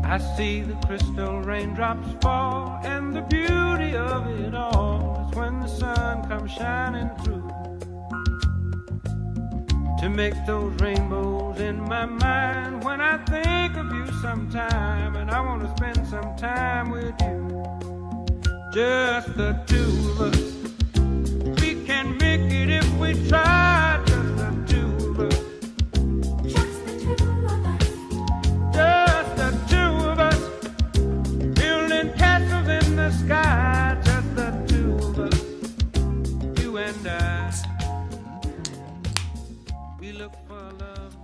I see the crystal raindrops fall, and the beauty of it all is when the sun comes shining through to make those rainbows in my mind. When I think of you sometime, and I want to spend some time with you, just the two of us. We can make it if we try, just the two of us. Just the two of us. Just the two of us, building castles in the sky. Just the two of us, you and I. We look for love.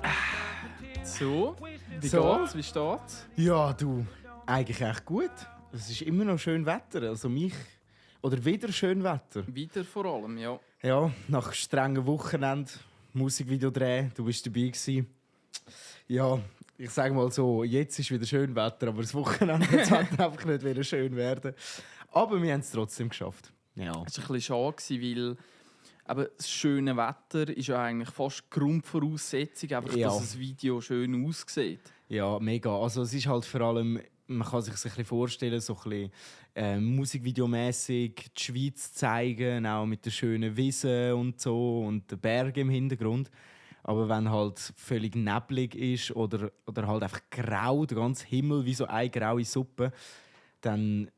So, wie So. geht's? Wie steht's? Ja, du, eigentlich echt gut. Es ist immer noch schön Wetter. Also oder wieder schön Wetter. Wieder vor allem, ja. Ja, nach strengen Wochenende, Musikvideo drehen, du bist dabei gewesen. Ja, ich sage mal so, jetzt ist wieder schön Wetter, aber das Wochenende wird einfach nicht wieder schön werden. Aber wir haben es trotzdem geschafft. Ja. Es war ein bisschen schade, weil aber das schöne Wetter ist ja eigentlich fast Grundvoraussetzung, einfach, Ja. dass das Video schön aussieht. Ja, mega. Also es ist halt vor allem, man kann sich das ein bisschen vorstellen, so ein bisschen musikvideomässig die Schweiz zeigen, auch mit der schönen Wiese und so und den Bergen im Hintergrund. Aber wenn halt völlig neblig ist oder halt einfach grau, der ganze Himmel wie so eine graue Suppe, dann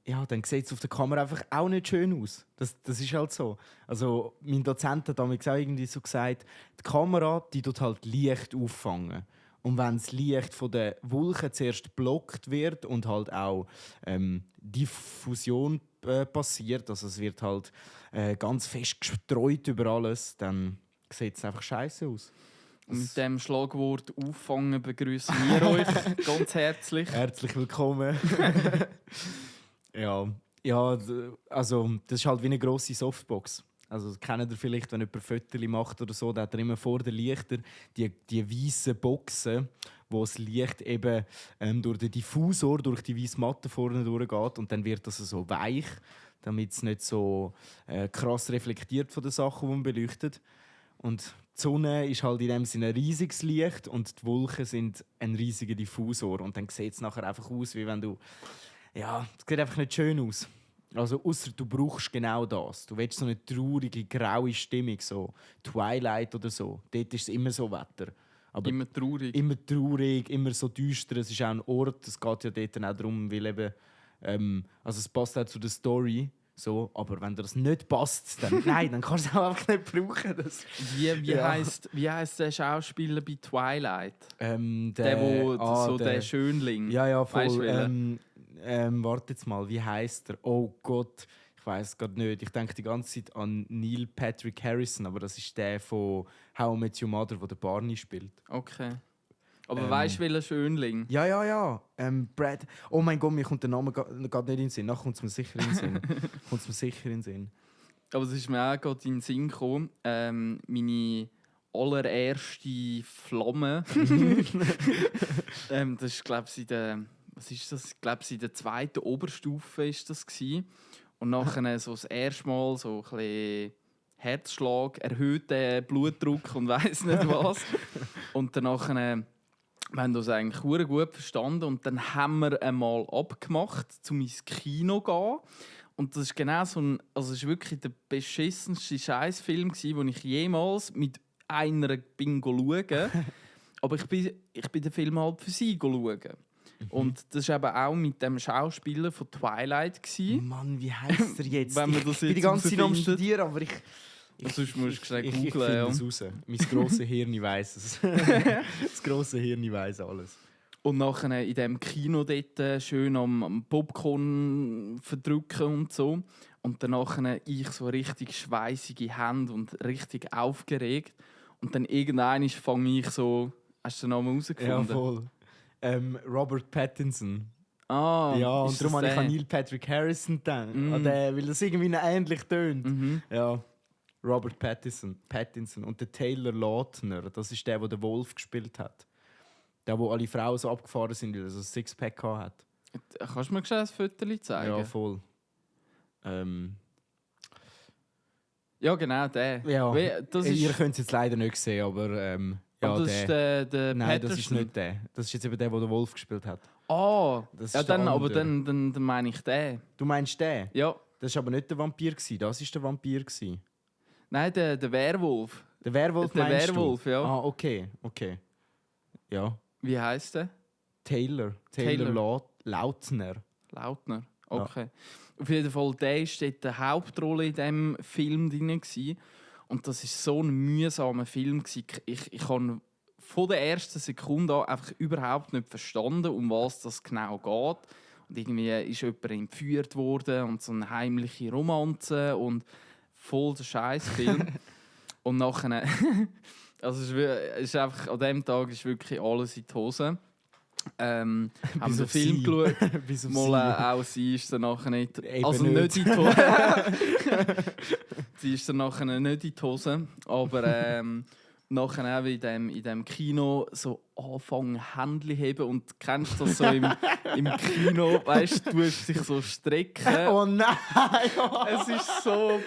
sieht es auf der Kamera einfach auch nicht schön aus. Das ist halt so. Also mein Dozent hat damals auch irgendwie so gesagt, die Kamera, die tut halt Licht auffangen. Und wenn das Licht von den Wolken zuerst blockt wird und halt auch Diffusion passiert, also es wird halt ganz fest gestreut über alles, dann sieht es einfach scheiße aus. Und mit dem Schlagwort «Auffangen» begrüßen wir euch ganz herzlich. Herzlich willkommen. Also das ist halt wie eine grosse Softbox. Also das kennt ihr vielleicht, wenn jemand Fotos macht oder so, dann hat er immer vor den Lichtern die weißen Boxen, wo das Licht eben durch den Diffusor, durch die weiße Matte vorne durchgeht und dann wird das so weich, damit es nicht so krass reflektiert von den Sachen, die man beleuchtet. Und die Sonne ist halt in dem Sinne ein riesiges Licht und die Wolken sind ein riesiger Diffusor. Und dann sieht es nachher einfach aus, wie wenn du... Ja, es sieht einfach nicht schön aus. Also ausser du brauchst genau das. Du willst so eine traurige, graue Stimmung, so Twilight oder so. Dort ist es immer so Wetter. Aber Immer traurig. immer traurig, immer so düster. Es ist auch ein Ort, es geht ja dort auch darum, weil eben... also es passt auch zu der Story. So, aber wenn dir das nicht passt, dann nein, dann kannst du es auch einfach nicht brauchen. Das, Wie heisst der Schauspieler bei Twilight? der Der Schönling. Ja, Weisst du, voll. welchen? Warte jetzt mal, wie heißt er? Oh Gott, ich weiß es gerade nicht. Ich denke die ganze Zeit an Neil Patrick Harrison, aber das ist der von How I Met Your Mother, der Barney spielt. Okay. Aber weißt du, welcher Schönling? Ja. Brad. Oh mein Gott, mir kommt der Name gerade nicht in den Sinn. Nachher kommt es mir sicher in den Sinn. Aber es ist mir auch gerade in den Sinn gekommen. Meine allererste Flamme. Das ist, glaube ich, in der zweiten Oberstufe ist das gewesen. Und nachher so das erste Mal so ein bisschen Herzschlag, erhöhter Blutdruck und weiss nicht was. Und danach wir haben das eigentlich sehr gut verstanden und dann haben wir einmal abgemacht, um ins Kino zu gehen. Und das ist genau so also es ist wirklich der beschissenste Scheißfilm, den ich jemals mit einer bin schauen. Aber ich bin den Film halt für sie schauen. Und das war eben auch mit dem Schauspieler von Twilight. Mann, wie heisst er jetzt? Wenn man Ich das bin die jetzt ganze Zeit am herausfindet. Studieren, aber ich Sonst musst du schnell ich googlen. finde Ja. es raus. Mein grosses Hirn weiss es. Das grosse Hirn weiss alles. Und nachher in diesem Kino dort schön am Popcorn verdrücken und so. Und danach ich so richtig schweissige Hände und richtig aufgeregt. Und dann irgendwann fange ich so... Hast du den Namen Ja, herausgefunden? voll. Robert Pattinson. Ah, Ja, und ist darum das habe ich der? an Neil Patrick Harrison gedacht. An den, weil das irgendwie noch ähnlich tönt. Mhm. Ja, Robert Pattinson. Und der Taylor Lautner, das ist der den Wolf gespielt hat. Der, wo alle Frauen so abgefahren sind, weil er so ein Sixpack hat. Kannst du mir schnell ein Foto zeigen? Ja, voll. Ja, genau, der. Ja, Das ihr ist, könnt es jetzt leider nicht sehen, aber ja, aber das ist der Nein, das ist Patterson. nicht der. Das ist jetzt eben der den Wolf gespielt hat. Das ja, ist der dann, aber andere. dann meine ich den. Du meinst den? Ja. Das war aber nicht der Vampir, das war der Vampir. Nein, der Werwolf. Der Werwolf Der meinst Werwolf, du? ja. Ah, okay. Ja. Wie heisst der? Taylor Lautner. Lautner. Okay. Auf jeden Fall, der war dort die Hauptrolle in diesem Film drin. Und das war so ein mühsamer Film. Ich habe von der ersten Sekunde an einfach überhaupt nicht verstanden, um was das genau geht. Und irgendwie ist jemand entführt worden und so eine heimliche Romanze und voll der Scheißfilm. Und nachher, also es ist einfach, an diesem Tag ist wirklich alles in die Hose. Haben Bis den auf Film sie. geschaut. Bis auf Mal sie. auch sie ist dann nachher nicht. Eben Also nicht in die Hose. Sie ist dann nachher nicht in die Hose. Aber nachher auch in dem Kino so anfangen Händchen heben. Und kennst du das so im Kino? Weißt du, du hast dich so strecken. Oh nein! Es ist so.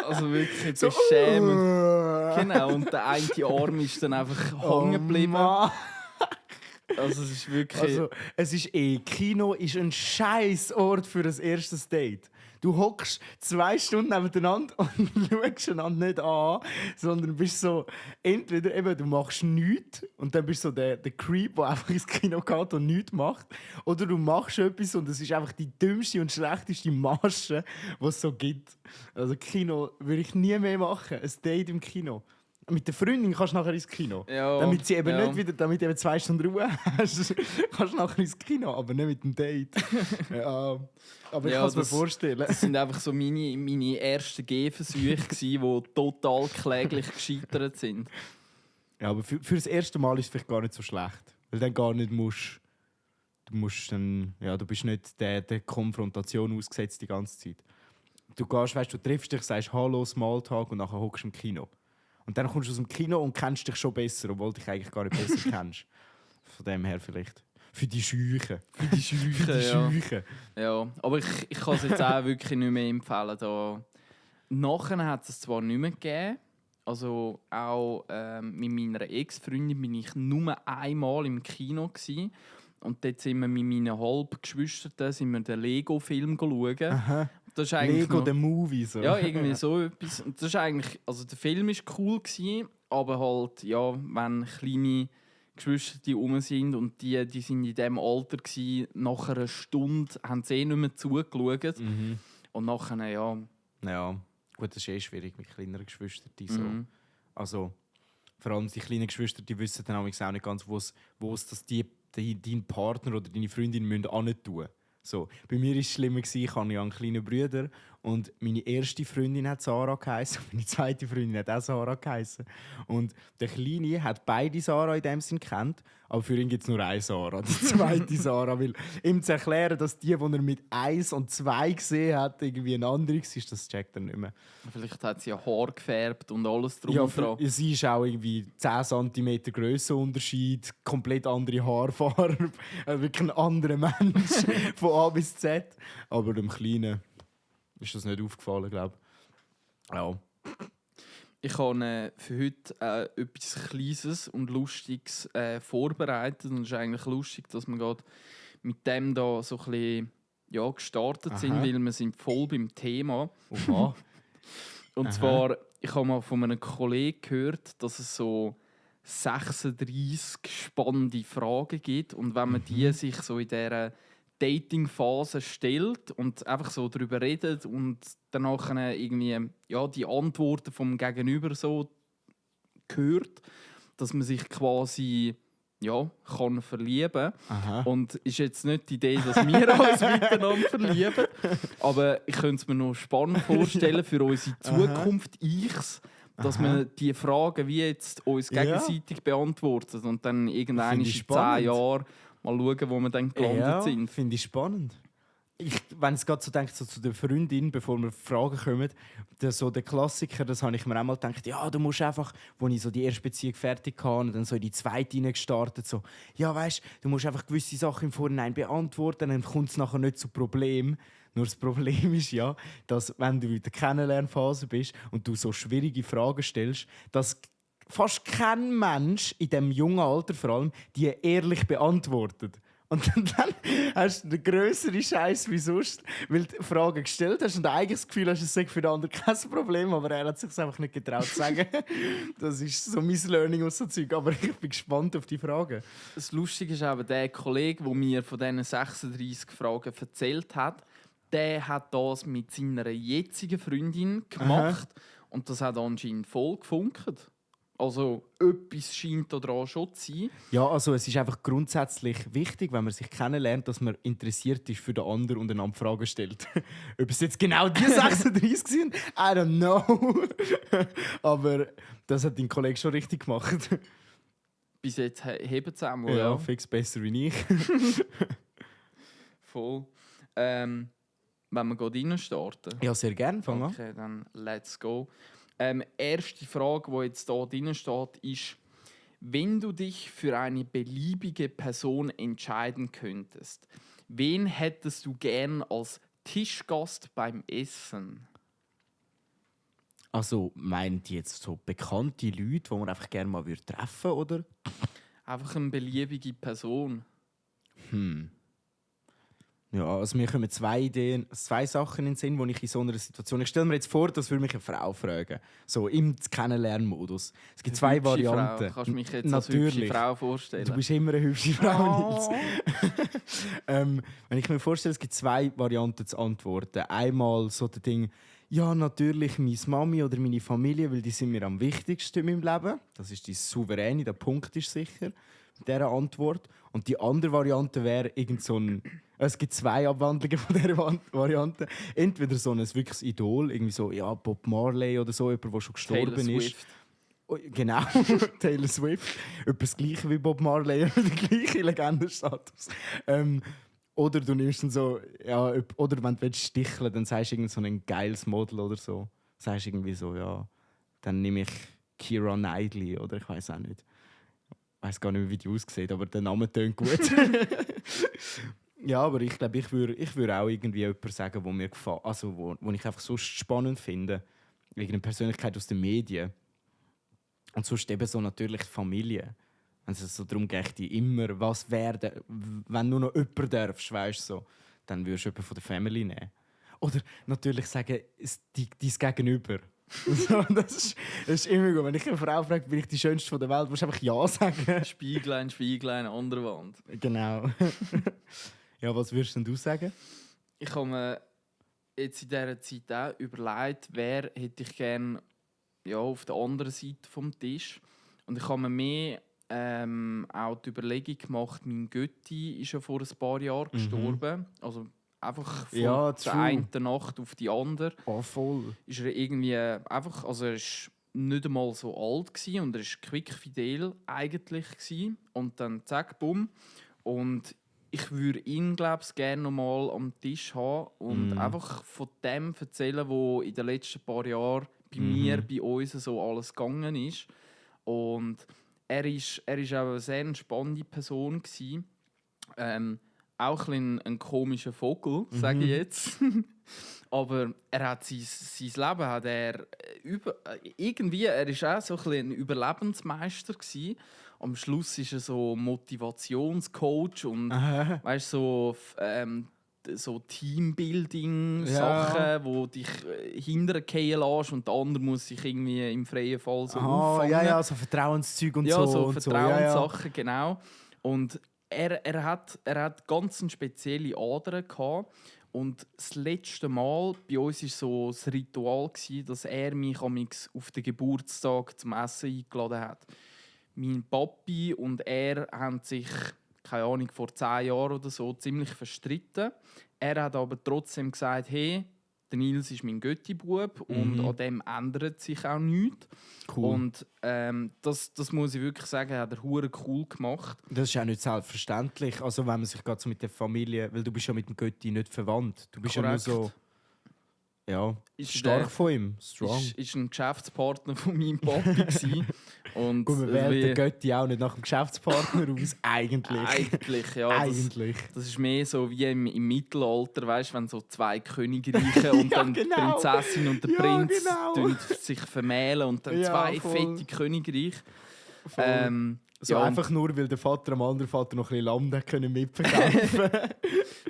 Also wirklich So, beschämend. Genau, und der eine Arm ist dann einfach hängen geblieben. Oh Mann. Also es ist wirklich. Also, es ist Kino ist ein scheiß Ort für ein erstes Date. Du hockst 2 Stunden nebeneinander und schaust einander nicht an, sondern bist so, entweder eben, du machst nichts und dann bist du so der Creep, der einfach ins Kino geht und nichts macht, oder du machst etwas und es ist einfach die dümmste und schlechteste Masche, die es so gibt. Also Kino würde ich nie mehr machen, ein Date im Kino. Mit der Freundin kannst du nachher ins Kino. Ja, damit sie eben ja. nicht wieder, damit du eben 2 Stunden Ruhe hast, kannst du nachher ins Kino, aber nicht mit dem Date. Ja, aber ich Ja, kann es mir das- vorstellen. Das sind einfach so meine ersten Gehversuche, die total kläglich gescheitert sind. Ja, aber für das erste Mal ist es vielleicht gar nicht so schlecht. Weil dann gar nicht musst. Du musst dann. Ja, du bist nicht der Konfrontation ausgesetzt die ganze Zeit. Du gehst, weißt du, triffst dich, sagst Hallo, Smalltalk und nachher hockst du im Kino. Und dann kommst du aus dem Kino und kennst dich schon besser, obwohl du dich eigentlich gar nicht besser kennst. Von dem her vielleicht. Für die Scheuchen. Für die Scheuchen, ja. Scheuchen. Ja, aber ich kann es jetzt auch wirklich nicht mehr empfehlen. Da. Nachher hat es zwar nicht mehr gegeben. Also auch mit meiner Ex-Freundin bin ich nur einmal im Kino gewesen. Und dort sind wir mit meinen Halbgeschwistern den Lego-Film schauen. Aha. Das ist eigentlich Lego, noch- the Movie. So. Ja, irgendwie so etwas. Und das ist eigentlich, also der Film war cool gewesen, aber halt, ja, wenn kleine Geschwister die rum sind und die sind in diesem Alter gewesen, nach einer Stunde haben sie nicht mehr zugeschaut. Mhm. Und nachher, ja. Ja, gut, das ist schwierig mit kleineren Geschwistern. Die so. Mhm. Also, vor allem die kleinen Geschwister, die wissen dann auch nicht ganz, wo es das dein Partner oder deine Freundin müssen tun. So, bei mir war es schlimmer, ich habe ja einen kleinen Bruder und meine erste Freundin hat Sarah geheißen und meine zweite Freundin hat auch Sarah geheißen. Und der Kleine hat beide Sarah in dem Sinn kennt, aber für ihn gibt es nur eine Sarah, die zweite Sarah. Weil ihm zu erklären, dass die er mit 1 und 2 gesehen hat, irgendwie eine andere ist, das checkt er nicht mehr. Vielleicht hat sie ja Haar gefärbt und alles drum Ja, und dran. sie ist auch irgendwie 10 cm Grössenunterschied, komplett andere Haarfarbe, wirklich ein anderer Mensch von A bis Z. Aber dem Kleinen ist das nicht aufgefallen, glaube ich. Ja. Ich habe für heute etwas Kleines und Lustiges vorbereitet. Und es ist eigentlich lustig, dass wir gerade mit dem da so ein bisschen, ja, gestartet sind, Aha. weil wir sind voll beim Thema. Oha. Und Aha. zwar, ich habe mal von einem Kollegen gehört, dass es so 36 spannende Fragen gibt. Und wenn man die sich so in dieser Dating-Phase stellt und einfach so darüber redet und danach irgendwie ja, die Antworten vom Gegenüber so hört, dass man sich quasi ja, kann verlieben. Aha. Und ist jetzt nicht die Idee, dass wir uns miteinander verlieben, aber ich könnte es mir noch spannend vorstellen für unsere Zukunft, Ichs, dass Aha. wir die Fragen wie jetzt uns Ja. gegenseitig beantworten und dann irgendwann Finde in ich 10 spannend. Jahren mal schauen, wo wir dann gelandet sind. Finde ich spannend. Wenn es gerade so denkt, so zu der Freundin, bevor wir Fragen kommen, der Klassiker, das habe ich mir einmal gedacht, ja, du musst einfach, als ich so die erste Beziehung fertig hatte und dann so in die zweite gestartet, so, ja, weißt, du musst einfach gewisse Sachen im Vorhinein beantworten, dann kommt es nachher nicht zu Problemen. Nur das Problem ist ja, dass wenn du in der Kennenlernphase bist und du so schwierige Fragen stellst, dass fast kein Mensch in diesem jungen Alter vor allem die ehrlich beantwortet. Und dann hast du den grösseren Scheiß wie sonst, weil du Fragen gestellt hast und eigentlich das Gefühl hast, es sei für den anderen kein Problem, aber er hat sich einfach nicht getraut zu sagen. Das ist so mein Learning aus so Zeug. Aber ich bin gespannt auf die Fragen. Das Lustige ist aber, der Kollege, der mir von diesen 36 Fragen erzählt hat, der hat das mit seiner jetzigen Freundin gemacht. Und das hat anscheinend voll gefunkt. Also etwas scheint da dran schon zu sein. Ja, also es ist einfach grundsätzlich wichtig, wenn man sich kennenlernt, dass man interessiert ist für den anderen und einander Fragen stellt. Ob es jetzt genau die 36 sind, I don't know. Aber das hat dein Kollege schon richtig gemacht. Bis jetzt heben zusammen, Ja, ja. fix besser wie ich. Voll. Wenn wir rein starten. Ja, sehr gerne. Fang an. Okay, dann let's go. Erste Frage, die jetzt hier drin steht, ist: Wenn du dich für eine beliebige Person entscheiden könntest, wen hättest du gern als Tischgast beim Essen? Also, meint ihr jetzt so bekannte Leute, die man einfach gerne mal treffen würde, oder? Einfach eine beliebige Person. Ja, also mir kommen zwei Sachen in den Sinn, die ich in so einer Situation... Ich stelle mir jetzt vor, das würde mich eine Frau fragen. So im Kennenlernmodus. Es gibt zwei Hübsche Varianten. Frau. Kannst du mich jetzt Natürlich. als hübsche Frau vorstellen? Du bist immer eine hübsche Frau, Nils. Oh. Wenn ich mir vorstelle, es gibt zwei Varianten zu antworten. Einmal so das Ding, ja, natürlich meine Mami oder meine Familie, weil die sind mir am wichtigsten in meinem Leben. Das ist die souveräne, der Punkt ist sicher mit dieser Antwort. Und die andere Variante wäre irgend so ein... Es gibt zwei Abwandlungen von dieser Variante. Entweder so ein wirkliches Idol, irgendwie so ja, Bob Marley oder so, jemand, der schon gestorben Taylor ist. Swift. Oh, genau, Taylor Swift. Etwas Gleiche wie Bob Marley, der gleiche Legendenstatus. Oder du nimmst dann so, ja, oder wenn du sticheln willst, dann sagst du irgend so ein geiles Model oder so. Sagst irgendwie so, ja, dann nehme ich Keira Knightley oder ich weiß auch nicht. Ich weiß gar nicht mehr, wie die aussieht, aber der Name tönt gut. Ja, aber ich glaube, ich würde auch irgendwie jemanden sagen, wo mir gefällt, also wo ich einfach so spannend finde. Irgendeine Persönlichkeit aus den Medien. Und sonst eben so natürlich die Familie. Wenn es so darum geht, immer was werden, wenn du noch jemanden darfst, weißt du, so, dann würdest du jemanden von der Family nehmen. Oder natürlich sagen, dein Gegenüber. So, das ist immer gut. Wenn ich eine Frau frage, bin ich die Schönste von der Welt, musst du einfach Ja sagen. Spieglein an der Wand. Genau. Ja, was würdest denn du sagen? Ich habe mir jetzt in dieser Zeit auch überlegt, wer hätte ich gerne auf der anderen Seite vom Tisch. Und ich habe mir mehr auch die Überlegung gemacht, mein Götti ist ja vor ein paar Jahren gestorben. Also einfach von der einen Nacht auf die andere. Oh, voll. Ist er irgendwie einfach, also er ist nicht einmal so alt gewesen und er ist quickfidel eigentlich gewesen. Und dann zack, bumm. Und ich würde ihn, glaube ich, gerne noch mal am Tisch haben und einfach von dem erzählen, was in den letzten paar Jahren bei mir, bei uns so alles gegangen ist. Und er ist auch eine sehr spannende Person gewesen. Auch ein komischer Vogel, sage ich jetzt. Aber er hat sein Leben hat er irgendwie, er ist auch so ein Überlebensmeister gewesen. Am Schluss ist er so Motivationscoach und weißt, so Teambuilding-Sachen, wo dich hintergehen lässt und der andere muss sich irgendwie im freien Fall so auffangen. Ja, so Vertrauenszeug und so. Ja, so und Vertrauenssachen, so. genau. Und er hat ganz eine spezielle Ader gehabt. Und das letzte Mal bei uns war so das Ritual, dass er mich auf den Geburtstag zum Essen eingeladen hat. Mein Papi und er haben sich, keine Ahnung, vor 10 Jahren oder so ziemlich verstritten. Er hat aber trotzdem gesagt, hey, der Nils ist mein Götti-Bub und an dem ändert sich auch nichts. Cool. Und das muss ich wirklich sagen, hat er hure cool gemacht. Das ist auch nicht selbstverständlich. Also wenn man sich gerade so mit der Familie, weil du bist ja mit dem Götti nicht verwandt. Du bist Korrekt. ja nur so ja, Ist stark von ihm, strong. Ist ein Geschäftspartner von meinem Papi gewesen. Und Gut, man wählt den Götti auch nicht nach dem Geschäftspartner aus, eigentlich. Eigentlich, ja. Eigentlich. Das ist mehr so wie im Mittelalter, weißt, wenn so zwei Königreiche und Ja, dann die genau. Prinzessin und der Ja, Prinz genau. tun sich vermählen und dann Ja, zwei voll. fette Königreiche. Voll. So Ja, einfach nur, weil der Vater am anderen Vater noch ein bisschen Land hat können mitverkaufen.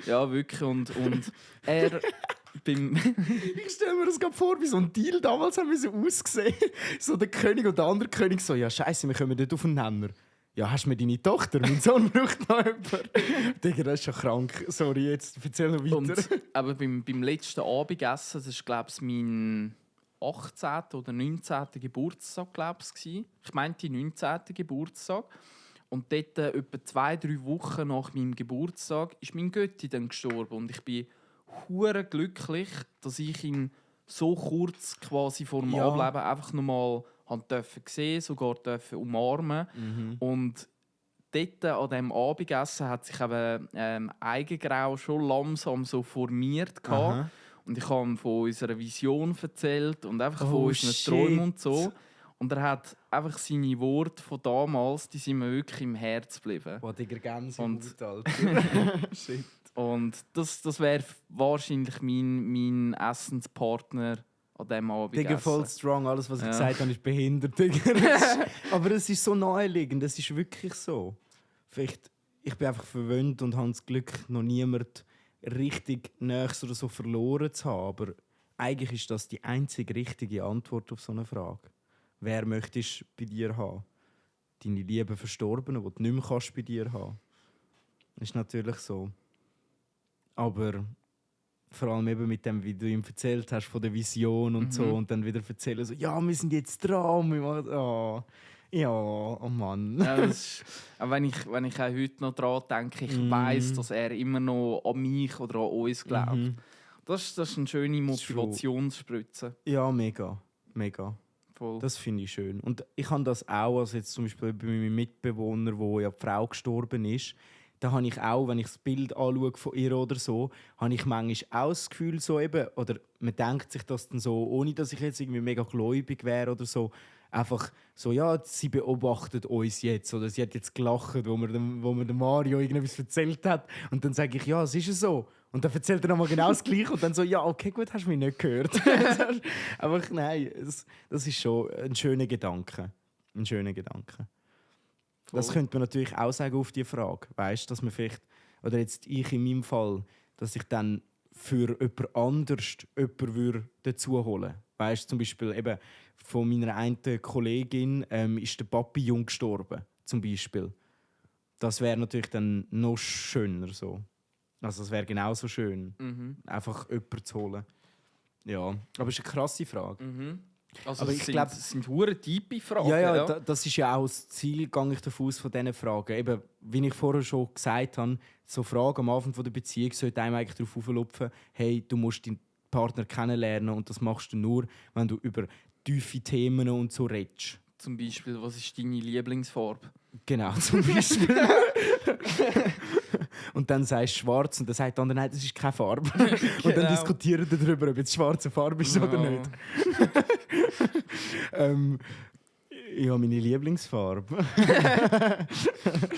Ja, wirklich. Und er beim... Ich stelle mir das gerade vor, wie so ein Deal damals haben wir so ausgesehen. So der König und der andere König so, ja Scheiße, wir kommen dort auf den Nenner. Ja, hast du mir deine Tochter? Mein Sohn braucht noch jemanden. Digga, das ist schon krank. Sorry, jetzt erzähl noch weiter. Und aber beim letzten Abendessen, das war glaube ich mein 18. oder 19. Geburtstag, glaube ich. Ich meinte 19. Geburtstag. Und dort, etwa 2-3 Wochen nach meinem Geburtstag, ist mein Götti dann gestorben. Und ich bin hure glücklich, dass ich ihn so kurz quasi vor dem Ja. Ableben einfach nochmal sehen, sogar umarmen. Und dort an diesem Abendessen hat sich eben Eigengrau schon langsam so formiert. Aha. Und ich habe ihm von unserer Vision erzählt und einfach von Oh, unseren shit. Träumen und so. Und er hat einfach seine Worte von damals, die sind mir wirklich im Herz geblieben. Boah, Digga, Und- Alter. Shit. Und das wäre wahrscheinlich mein Essenspartner an diesem Abendessen. Digga, voll strong. Alles, was ich Ja. gesagt habe, ist behindert. Digga. Aber es ist so naheliegend. Es ist wirklich so. Vielleicht, ich bin einfach verwöhnt und habe das Glück, noch niemand richtig Nächstes oder so verloren zu haben. Aber eigentlich ist das die einzige richtige Antwort auf so eine Frage. Wer möchtest du bei dir haben? Deine lieben Verstorbenen, die du nicht mehr kannst bei dir haben. Das ist natürlich so. Aber vor allem eben mit dem, wie du ihm erzählt hast von der Vision und so, und dann wieder erzählen so, ja, wir sind jetzt dran, wir machen, oh, ja, oh Mann. Ja, das ist, auch wenn ich auch heute noch daran denke, ich weiss, dass er immer noch an mich oder an uns glaubt. Das ist eine schöne Motivationsspritze. Ja, mega, mega. Voll. Das finde ich schön. Und ich habe das auch, also jetzt zum Beispiel bei meinem Mitbewohner, wo ja die Frau gestorben ist, da habe ich auch, wenn ich das Bild anschaue von ihr oder so, habe ich manchmal auch das Gefühl, so eben, oder man denkt sich das dann so, ohne dass ich jetzt irgendwie mega gläubig wäre oder so, einfach so, ja, sie beobachtet uns jetzt oder sie hat jetzt gelacht, wo mir der Mario irgendetwas erzählt hat und dann sage ich, ja, es ist so. Und dann erzählt er nochmal genau das Gleiche und dann so, ja, okay, gut, hast du mich nicht gehört. Einfach, nein, das ist schon ein schöner Gedanke. Ein schöner Gedanke. Das könnte man natürlich auch sagen auf die Frage. Weißt du, dass man vielleicht, oder jetzt ich in meinem Fall, dass ich dann für jemand anders jemanden dazu holen. Weißt du, zum Beispiel eben von meiner einen Kollegin ist der Papi jung gestorben. Zum Beispiel. Das wäre natürlich dann noch schöner so. Also es wäre genauso schön, einfach jemanden zu holen. Ja, aber es ist eine krasse Frage. Also aber es ich sind, glaub- es sind hure tiefe Fragen. Ja, das ist ja auch das Ziel, gehe ich davon aus, von diesen Fragen. Eben, wie ich vorher schon gesagt habe, so Fragen am Anfang der Beziehung sollte einem eigentlich darauf auflupfen, hey, du musst deinen Partner kennenlernen und das machst du nur, wenn du über tiefe Themen und so redest. Zum Beispiel, was ist deine Lieblingsfarbe? Genau, zum Beispiel. Und dann sagst du schwarz und dann sagt der andere, nein, das ist keine Farbe. Und dann diskutieren wir darüber, ob jetzt schwarze Farbe ist oder nicht. Ja, meine Lieblingsfarbe. Nein,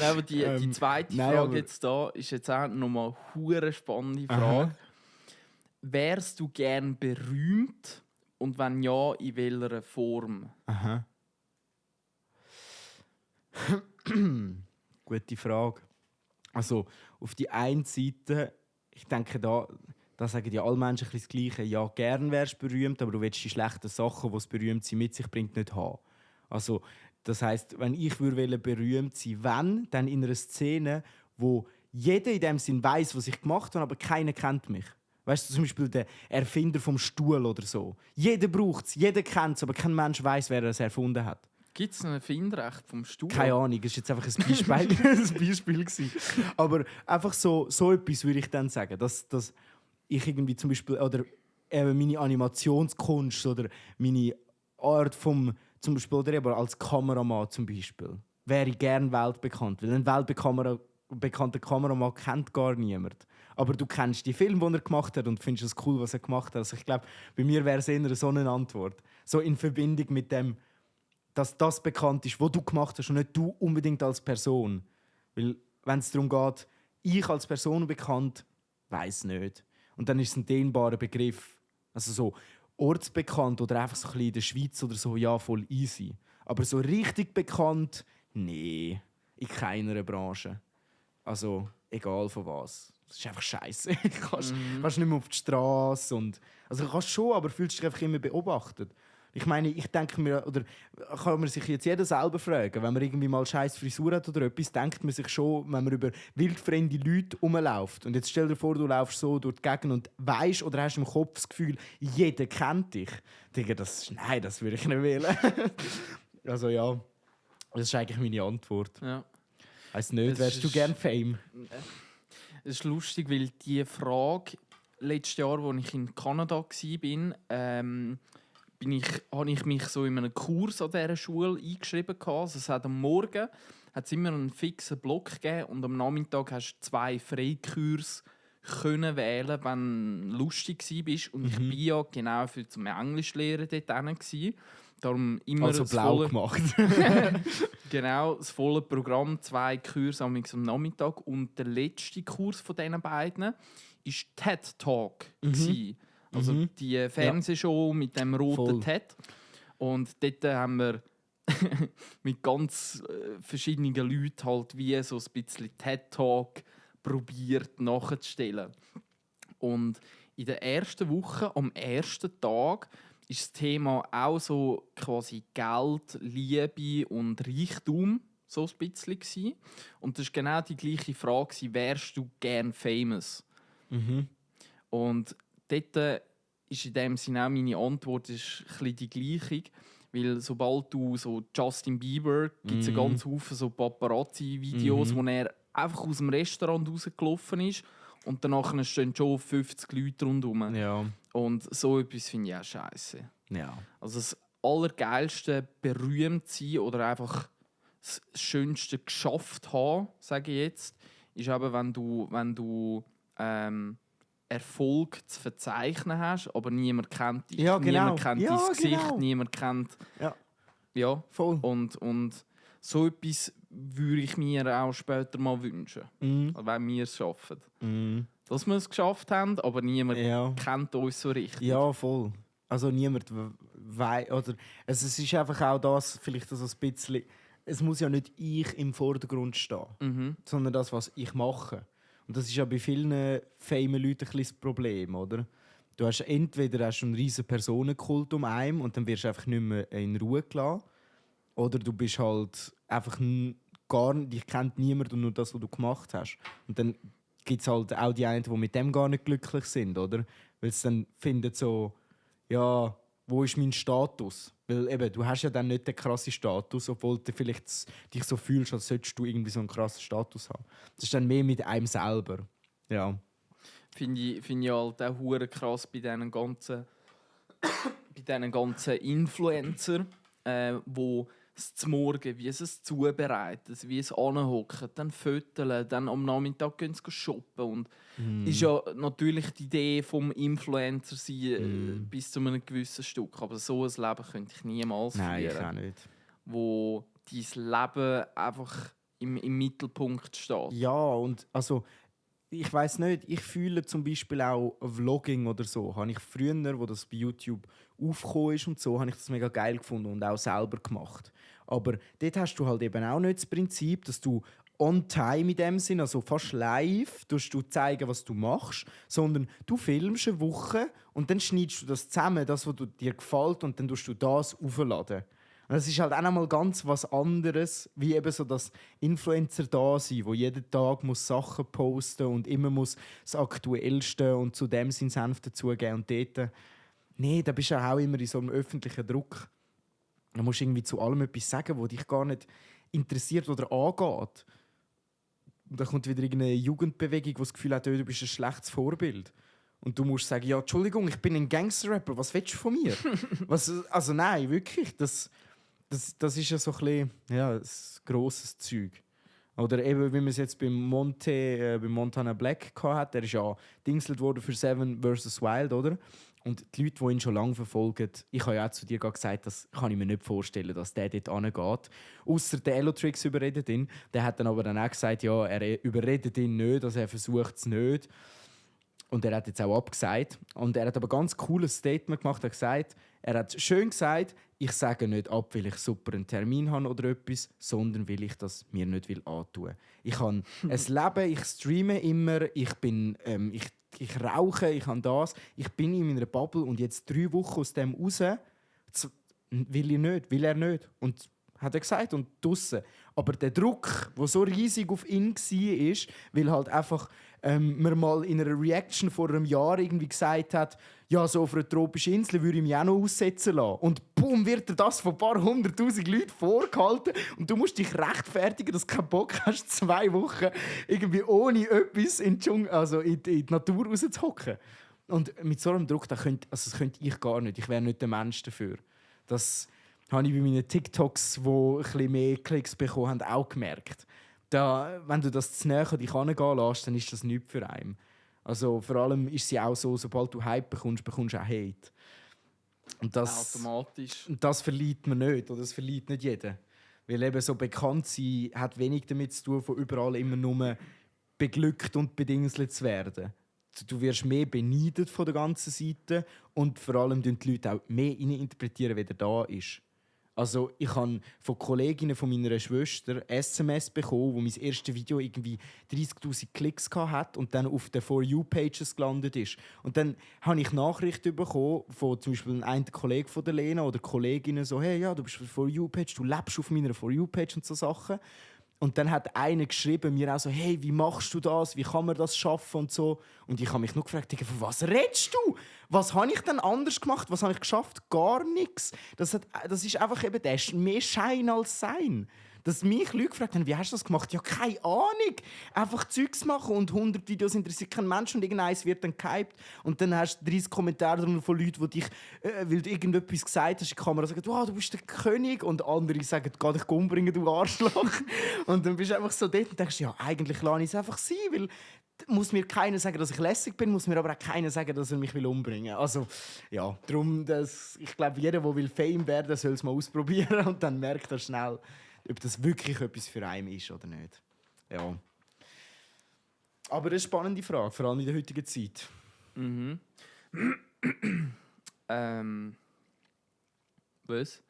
aber die zweite nein, Frage aber- jetzt da ist jetzt auch nochmal eine hure spannende Frage. Wärst du gern berühmt? Und wenn ja, in welcher Form? Aha. Gute Frage. Also, auf die einen Seite, ich denke, da sagen ja alle Menschen ein bisschen das Gleiche. Ja, gern wärst du berühmt, aber du willst die schlechten Sachen, die das Berühmtsein mit sich bringt, nicht haben. Also, das heisst, wenn ich berühmt sein wenn, dann in einer Szene, wo jeder in dem Sinn weiss, was ich gemacht habe, aber keiner kennt mich. Weißt du, zum Beispiel der Erfinder vom Stuhl oder so. Jeder braucht es, jeder kennt es, aber kein Mensch weiß, wer es erfunden hat. Gibt es ein Erfinderrecht vom Stuhl? Keine Ahnung, das war jetzt einfach ein Beispiel. ein Beispiel gewesen. Aber einfach so etwas würde ich dann sagen, dass ich irgendwie zum Beispiel, oder meine Animationskunst oder meine Art zum Beispiel, oder eben als Kameramann zum Beispiel, wäre ich gerne weltbekannt. Weil ein weltbekannter Kameramann kennt gar niemand. Aber du kennst die Filme, die er gemacht hat und findest es cool, was er gemacht hat. Also ich glaube, bei mir wäre es eher so eine Antwort. So in Verbindung mit dem, dass das bekannt ist, was du gemacht hast und nicht du unbedingt als Person. Weil, wenn es darum geht, ich als Person bekannt, weiß nicht. Und dann ist es ein dehnbarer Begriff. Also so ortsbekannt oder einfach so ein bisschen in der Schweiz oder so, ja, voll easy. Aber so richtig bekannt, Nee, in keiner Branche. Also, egal von was. Das ist einfach scheiße. Du kannst nicht mehr auf die Straße. Also, du kannst schon, aber fühlst dich einfach immer beobachtet. Ich meine, ich denke mir, oder kann man sich jetzt jeder selber fragen, wenn man irgendwie mal scheiß Frisur hat oder etwas, denkt man sich schon, wenn man über wildfremde Leute rumläuft. Und jetzt stell dir vor, du laufst so durch die Gegend und weißt oder hast im Kopf das Gefühl, jeder kennt dich. Digga, nein, das würde ich nicht wählen. Also ja, das ist eigentlich meine Antwort. Ja. Heißt nicht, Das wärst du ist- gern Fame? Es ist lustig, weil die Frage letztes Jahr, als ich in Kanada war, habe ich mich so in einem Kurs an dieser Schule eingeschrieben. Also es hat am Morgen hat's immer einen fixen Block gegeben und am Nachmittag hast du 2 Freikurse können wählen, wenn du lustig warst. Und ich war ja genau für zum Englischlehren dort gewesen. Darum immer Also das blau volle- gemacht. Genau, das volle Programm, 2 Kurse am Nachmittag. Und der letzte Kurs von diesen beiden war TED Talk. Also die Fernsehshow mit dem roten Voll. TED. Und dort haben wir mit ganz verschiedenen Leuten halt wie so ein bisschen TED Talk probiert nachzustellen. Und in der ersten Woche, am ersten Tag, ist das Thema auch so quasi Geld, Liebe und Reichtum so ein bisschen gewesen. Und das war genau die gleiche Frage, wärst du gern famous? Und dort ist in dem Sinne auch meine Antwort ist ein bisschen die gleiche. Weil sobald du so Justin Bieber, gibt es einen ganz Haufen so Paparazzi-Videos, wo er einfach aus dem Restaurant rausgelaufen ist und danach stehen schon 50 Leute rundherum. Ja. Und so etwas finde ich auch scheiße. Ja. Also das Allergeilste, berühmt sein oder einfach das Schönste geschafft haben, sage ich jetzt, ist eben, wenn du Erfolg zu verzeichnen hast, aber niemand kennt dich. Ja, genau. Niemand kennt Ja, dein Gesicht, genau. niemand kennt... Ja. Ja, Voll. und so etwas würde ich mir auch später mal wünschen, wenn wir es schaffen. Dass wir es geschafft haben, aber niemand Ja. kennt uns so richtig. Ja, voll. Also niemand weiß. Oder es ist einfach auch das, vielleicht so ein bisschen. Es muss ja nicht ich im Vordergrund stehen, sondern das, was ich mache. Und das ist ja bei vielen famen Leuten ein bisschen das Problem, oder? Du hast entweder einen riesen Personenkult um einen und dann wirst du einfach nicht mehr in Ruhe gelassen. Oder du bist halt einfach dich kennt niemand und nur das, was du gemacht hast. Und dann gibt es halt auch die einen, die mit dem gar nicht glücklich sind, oder? Weil sie dann finden so, ja, wo ist mein Status? Weil eben, du hast ja dann nicht den krassen Status, obwohl du vielleicht dich so fühlst, als solltest du irgendwie so einen krassen Status haben. Das ist dann mehr mit einem selber. Ja. Finde ich halt auch hure krass bei diesen ganzen Influencer, wo es zum Morgen, wie sie es zubereiten, wie es anhocken, dann föteln, dann am Nachmittag gehen sie shoppen. Und ist ja natürlich die Idee vom Influencer sein, bis zu einem gewissen Stück. Aber so ein Leben könnte ich niemals Nein, ich führen, auch nicht. wo dein Leben einfach im Mittelpunkt steht. Ja, und also, ich weiß nicht, ich fühle zum Beispiel auch Vlogging oder so. Habe ich früher, wo das bei YouTube aufgekommen ist und so, habe ich das mega geil gefunden und auch selber gemacht. Aber dort hast du halt eben auch nicht das Prinzip, dass du on time in dem Sinn, also fast live, du zeigen, was du machst, sondern du filmst eine Woche und dann schneidest du das zusammen, das, was dir gefällt, und dann tust du das aufladen. Und das ist halt auch noch mal ganz was anderes, wie eben so das Influencer da sein, wo jeden Tag muss Sachen posten und immer muss das Aktuellste und zu dem seinen Senf dazugeben. Und dort, nee, da bist du auch immer in so einem öffentlichen Druck. Da musst du irgendwie zu allem etwas sagen, was dich gar nicht interessiert oder angeht. Und dann kommt wieder irgendeine Jugendbewegung, die das Gefühl hat, du bist ein schlechtes Vorbild. Und du musst sagen, ja, Entschuldigung, ich bin ein Gangster-Rapper, was willst du von mir? Also nein, wirklich, das ist ja so ein bisschen, ja, ein grosses Zeug. Oder eben, wie man es jetzt bei Montana Black hat, der ist ja dingselt worden für Seven vs. Wild, oder? Und die Leute, die ihn schon lange verfolgen, ich habe ja auch zu dir gesagt, das kann ich mir nicht vorstellen, dass der dort hingeht. Ausser der Elotrix überredet ihn. Der hat dann aber dann auch gesagt, ja, er überredet ihn nicht, also er versucht es nicht. Und er hat jetzt auch abgesagt. Und er hat aber ein ganz cooles Statement gemacht. Er hat gesagt, Er hat schön gesagt, ich sage nicht ab, weil ich super einen Termin habe oder etwas, sondern weil ich das mir nicht antun will. Ich habe ein Leben, ich streame immer, ich rauche, ich habe das. Ich bin in meiner Bubble und jetzt 3 Wochen aus dem raus, will er nicht. Und hat er gesagt, und draussen. Aber der Druck, der so riesig auf ihn war, weil halt einfach man mal in einer Reaction vor einem Jahr irgendwie gesagt hat, ja, so auf einer tropischen Insel würde ich mich auch noch aussetzen lassen. Und boom, wird dir das von ein paar 100'000 Leuten vorgehalten und du musst dich rechtfertigen, dass du keinen Bock hast, 2 Wochen irgendwie ohne etwas in die Natur rauszuhocken. Und mit so einem Druck, das könnte ich gar nicht. Ich wäre nicht der Mensch dafür. Das habe ich bei meinen TikToks, die ein bisschen mehr Klicks bekommen haben, auch gemerkt. Wenn du das zu näher an dich herangehen lässt, dann ist das nichts für einen. Also vor allem ist sie auch so, sobald du Hype bekommst, bekommst du auch Hate. Und Automatisch. Und das verliert man nicht, oder das verliert nicht jeder. Weil eben so bekannt sein hat wenig damit zu tun, von überall immer nur beglückt und bedingselt zu werden. Du wirst mehr beneidet von der ganzen Seite und vor allem interpretieren die Leute auch mehr interpretieren, wie der da ist. Also ich habe von Kolleginnen von meiner Schwester SMS bekommen, wo mein erstes Video irgendwie 30'000 Klicks hatte und dann auf den For You-Pages gelandet ist. Und dann habe ich Nachrichten bekommen von zum Beispiel einem Kollegen von der Lena oder Kolleginnen so, hey, ja, du bist auf der For You-Page, du lebst auf meiner For You-Page und so Sachen. Und dann hat einer geschrieben, mir auch so, hey, wie machst du das? Wie kann man das schaffen und so. Und ich habe mich nur gefragt, von was redest du? Was habe ich denn anders gemacht? Was habe ich geschafft? Gar nichts. Das ist einfach eben mehr Schein als Sein. Dass mich Leute gefragt haben, wie hast du das gemacht? Ja, keine Ahnung. Einfach Zeugs machen und 100 Videos interessiert keinen Mensch und irgendeins wird dann gehypt. Und dann hast du 30 Kommentare von Leuten, die dich, weil du irgendetwas gesagt hast, in die Kamera sagen, wow, du bist der König. Und andere sagen, geh dich umbringen, du Arschloch. Und dann bist du einfach so dort und denkst, ja, eigentlich lasse ich es einfach sein, weil muss mir keiner sagen, dass ich lässig bin, muss mir aber auch keiner sagen, dass er mich umbringen will. Also, ja, darum, ich glaube, jeder, der Fame werden will, soll es mal ausprobieren und dann merkt er schnell, ob das wirklich etwas für einen ist oder nicht. Ja. Aber das ist eine spannende Frage, vor allem in der heutigen Zeit. Mhm. Was?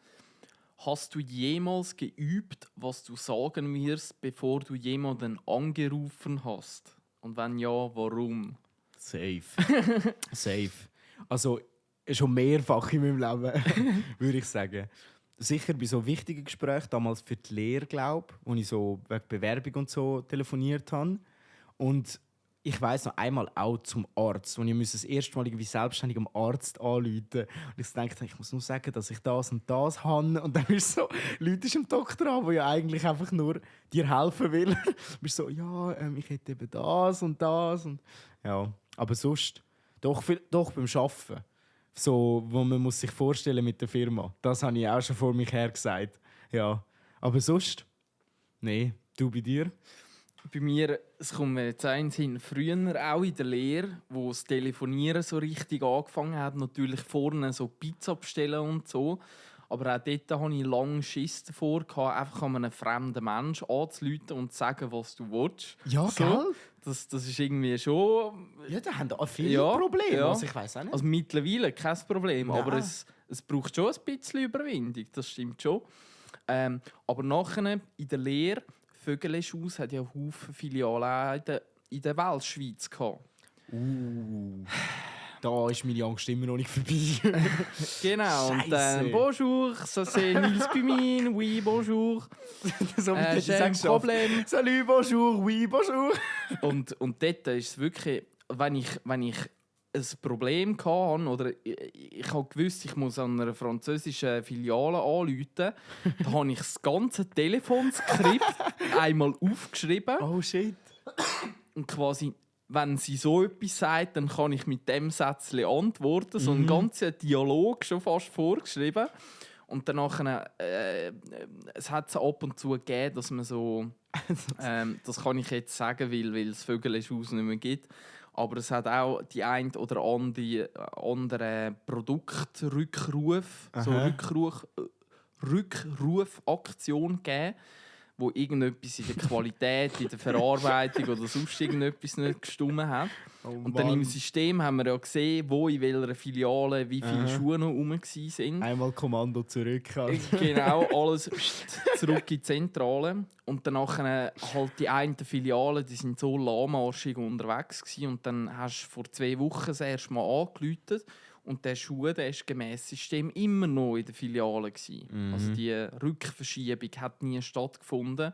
Hast du jemals geübt, was du sagen wirst, bevor du jemanden angerufen hast? Und wenn ja, warum? Safe. Safe. Also schon mehrfach in meinem Leben, würde ich sagen. Sicher bei so wichtigen Gesprächen, damals für die Lehre, glaube ich, wo ich so wegen Bewerbung und so telefoniert habe. Und ich weiss noch einmal auch zum Arzt, wo ich das erste Mal irgendwie selbstständig am Arzt anrufen. Und ich dachte, ich muss nur sagen, dass ich das und das habe. Und dann bist du so, Leute am Doktor an, der ja eigentlich einfach nur dir helfen will. Du bist so, ja, ich hätte eben das und das. Und, ja. Aber sonst, doch beim Arbeiten. So, wo man muss sich vorstellen mit der Firma. Das habe ich auch schon vor mich her gesagt. Ja. Aber sonst? Nein. Du bei dir? Bei mir, es kommt mir jetzt eins hin, früher auch in der Lehre, wo das Telefonieren so richtig angefangen hat, natürlich vorne so Pizza bestellen und so. Aber auch dort hatte ich lange Schiss davor, einfach an einen fremden Menschen anzurufen und zu sagen, was du willst. Ja, so. gell? Das ist irgendwie schon... Ja, da haben auch viele Probleme. Ja. Also ich weiss auch nicht. Also mittlerweile kein Problem, Nein. aber es braucht schon ein bisschen Überwindung, das stimmt schon. Aber nachher in der Lehre, Vögeleschhaus hat ja Haufen Filialen in der Weltschweiz gehabt. Da ist meine Angst immer noch nicht vorbei. Genau, und dann Scheisse. «Bonjour, ça c'est Nils Bumin, oui, bonjour, So wie die j'ai un sagen, Problem.» Salut, bonjour, oui, bonjour. Und dort ist es wirklich, wenn ich ein Problem hatte, oder ich habe gewusst, ich muss an einer französischen Filiale anrufen, dann habe ich das ganze Telefonskript einmal aufgeschrieben. Oh shit. Und quasi, wenn sie so etwas sagt, dann kann ich mit dem Sätzchen antworten. So einen ganzen Dialog schon fast vorgeschrieben. Und danach, es hat es ab und zu gegeben, dass man so, das kann ich jetzt sagen, weil es Vögeleschhaus nicht mehr gibt, aber es hat auch die ein oder andere Produktrückruf, so Aha. Rückrufaktion gegeben, wo irgendetwas in der Qualität, in der Verarbeitung oder sonst irgendetwas nicht gestimmt hat. Und dann im System haben wir ja gesehen, wo in welcher Filiale wie viele Schuhe noch rum waren. Einmal Kommando zurück. Halt. Genau, alles zurück in die Zentrale. Und danach halt die einen Filialen, die sind so lahmarschig unterwegs gewesen. Und dann hast du vor 2 Wochen das erste Mal angerufen. Und der Schuh, der ist gemäss System immer noch in der Filiale gewesen. Also die Rückverschiebung hat nie stattgefunden.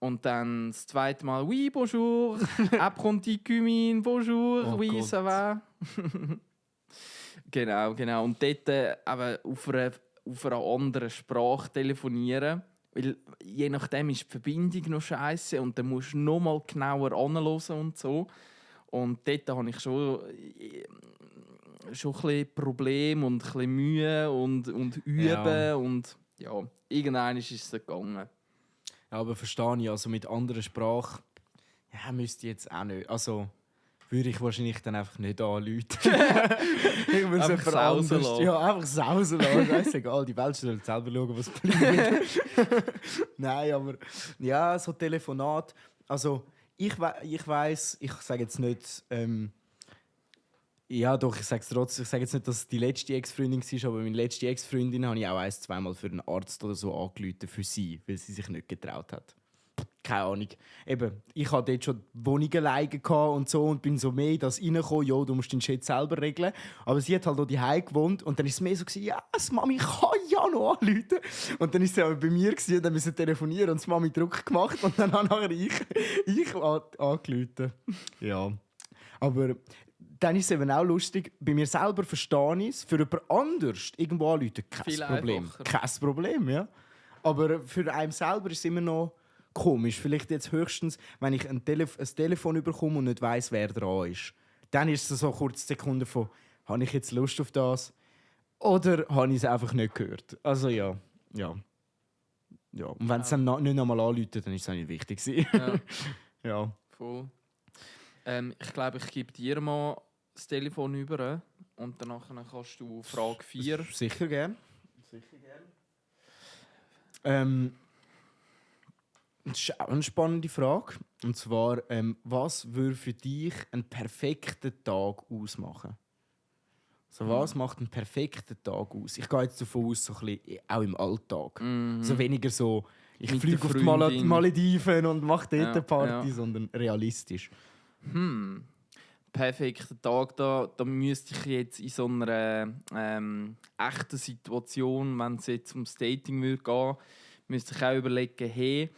Und dann das zweite Mal, oui, bonjour, apprenti cumin, bonjour, Oh oui, Gott. ça va. Genau. Und dort eben auf einer anderen Sprache telefonieren. Weil je nachdem ist die Verbindung noch scheiße und dann musst du noch mal genauer anhören und so. Und dort habe ich schon ein bisschen Probleme und ein bisschen Mühe und üben. Ja. Und ja, irgendwann ist es gegangen. Ja, aber verstehe ich, also mit anderen Sprachen, ja, müsste ich jetzt auch nicht. Also würde ich wahrscheinlich dann einfach nicht anrufen. Ich würde es Einfach jemand sausen anders. lassen. Ja, einfach sausen lassen. Scheißegal, die Welt soll selber schauen, was bleibt. Nein, aber ja, so Telefonat. Also ich weiss, ich sage jetzt nicht. Ja, doch, ich sage es trotzdem. Ich sage jetzt nicht, dass es die letzte Ex-Freundin war, aber meine letzte Ex-Freundin habe ich auch 1-2 Mal für einen Arzt oder so angerufen für sie, weil sie sich nicht getraut hat. Keine Ahnung. Eben, ich hatte dort schon Wohnungen alleine und so und bin so mehr in das reingekommen, ja, du musst den Shit selber regeln. Aber sie hat halt auch daheim gewohnt und dann war es mehr so, ja, das Mami kann ja noch anrufen. Und dann war sie aber bei mir und dann musste telefonieren und das Mami Druck gemacht und dann habe nachher ich angerufen. Ja. Aber dann ist es eben auch lustig, bei mir selber verstehe ich es, für jemand anders irgendwo anrufen, kein Viel Problem. einfacher. Kein Problem, ja. Aber für einen selber ist es immer noch komisch. Vielleicht jetzt höchstens, wenn ich ein Telefon bekomme und nicht weiss, wer dran ist. Dann ist es so eine kurze Sekunde von, habe ich jetzt Lust auf das? Oder habe ich es einfach nicht gehört? Also ja. Und wenn es dann nicht nochmal anruft, dann ist es auch nicht wichtig. Ja, Ja. voll. Ich glaube, ich gebe dir mal das Telefon über und danach kannst du Frage 4. Sicher gern. Das ist auch eine spannende Frage. Und zwar, was würde für dich einen perfekten Tag ausmachen? Also, was macht einen perfekten Tag aus? Ich gehe jetzt davon aus, so ein bisschen, auch im Alltag. So weniger so, ich Mit fliege der auf die Freundin. Malediven und mache dort Ja, eine Party, ja. sondern realistisch. Perfekter Tag, da müsste ich jetzt in so einer echten Situation, wenn es jetzt ums Dating würde gehen, müsste ich auch überlegen, hey,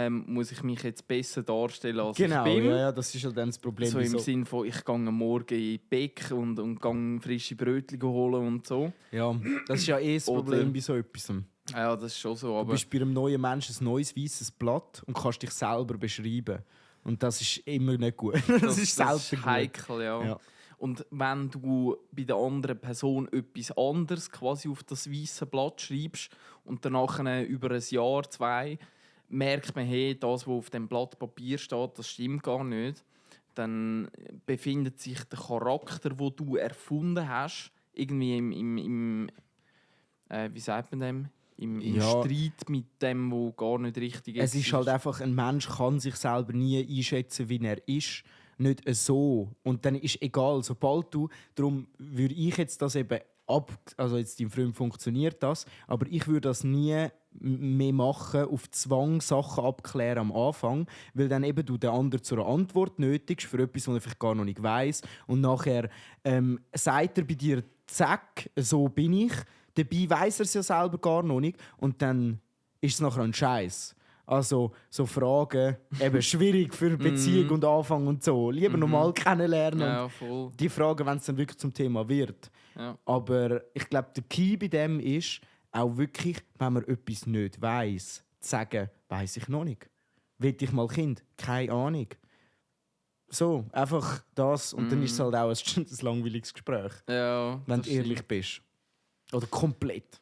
muss ich mich jetzt besser darstellen als Genau, ich bin. ja, das ist ja dann das Problem. So im wieso- Sinne von, ich gehe am Morgen in die Bäck und gehe frische Brötchen holen und so. Ja, das ist ja das Oder- Problem bei so etwas. Ja, das ist schon so, Du aber bist bei einem neuen Menschen ein neues weißes Blatt und kannst dich selber beschreiben. Und das ist immer nicht gut. das ist selten gut. heikel, ja. Ja. Und wenn du bei der anderen Person etwas anderes quasi auf das weiße Blatt schreibst und danach über ein Jahr, 2 merkt man, hey, das, was auf dem Blatt Papier steht, das stimmt gar nicht, dann befindet sich der Charakter, den du erfunden hast, irgendwie im wie sagt man dem? Im Ja. Streit mit dem, wo gar nicht richtig Es ist halt einfach, ein Mensch kann sich selber nie einschätzen, wie er ist. Nicht so. Und dann ist egal, sobald du, darum würde ich jetzt das eben also jetzt im Freund funktioniert das, aber ich würde das nie mehr machen, auf Zwang Sachen abklären am Anfang, weil dann eben du den anderen zu einer Antwort nötigst für etwas, was er vielleicht gar noch nicht weiss. Und nachher sagt er bei dir, zack, so bin ich. Dabei weiss er es ja selber gar noch nicht. Und dann ist es nachher ein Scheiß. Also so Fragen, eben schwierig für Beziehung und Anfang und so. Lieber normal kennenlernen. Ja, voll. Die Fragen, wenn es dann wirklich zum Thema wird. Ja. Aber ich glaube, der Key bei dem ist, auch wirklich, wenn man etwas nicht weiss, zu sagen, weiss ich noch nicht. Will ich mal Kind? Keine Ahnung. So, einfach das. Und dann ist es halt auch ein langweiliges Gespräch, Ja, wenn das du ehrlich stimmt. bist. Oder komplett.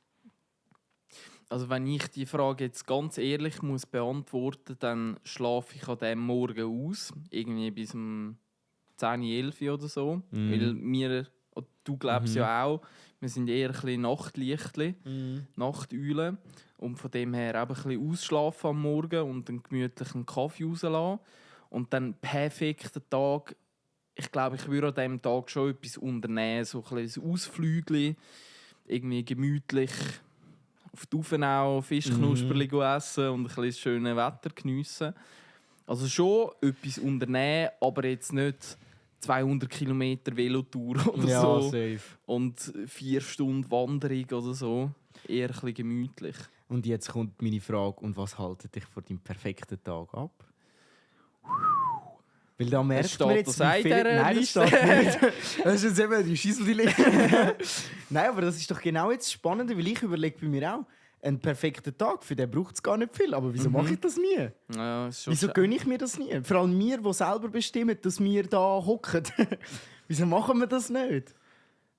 Also wenn ich die Frage jetzt ganz ehrlich muss beantworten, dann schlafe ich an dem Morgen aus, irgendwie bis um 10, 11 oder so, weil mir Du glaubst ja auch, wir sind eher ein bisschen Nachtlichtli, Nachteulen. Und von dem her eben ein bisschen ausschlafen am Morgen und einen gemütlichen Kaffee rauslassen. Und dann perfekten Tag. Ich glaube, ich würde an diesem Tag schon etwas unternehmen. So ein bisschen ein Ausflügel, irgendwie gemütlich auf die Ufenau Fischknusperli essen und ein bisschen das schöne Wetter geniessen. Also schon etwas unternehmen, aber jetzt nicht 200 Kilometer Velotour oder Ja, so. safe. Und 4 Stunden Wanderung oder so. Eher ein bisschen gemütlich. Und jetzt kommt meine Frage, und was haltet dich von deinem perfekten Tag ab? Weil da merkt steht man jetzt, das wie in viel... dieser Nein, das Liste. steht nicht. Das ist jetzt eben die Scheissel. Nein, aber das ist doch genau jetzt spannend, weil ich überlege bei mir auch, einen perfekten Tag, für den braucht es gar nicht viel. Aber wieso mache ich das nie? Ja, ist schon Wieso gönne ich mir das nie? Vor allem wir, die selber bestimmen, dass wir da hocken. Wieso machen wir das nicht?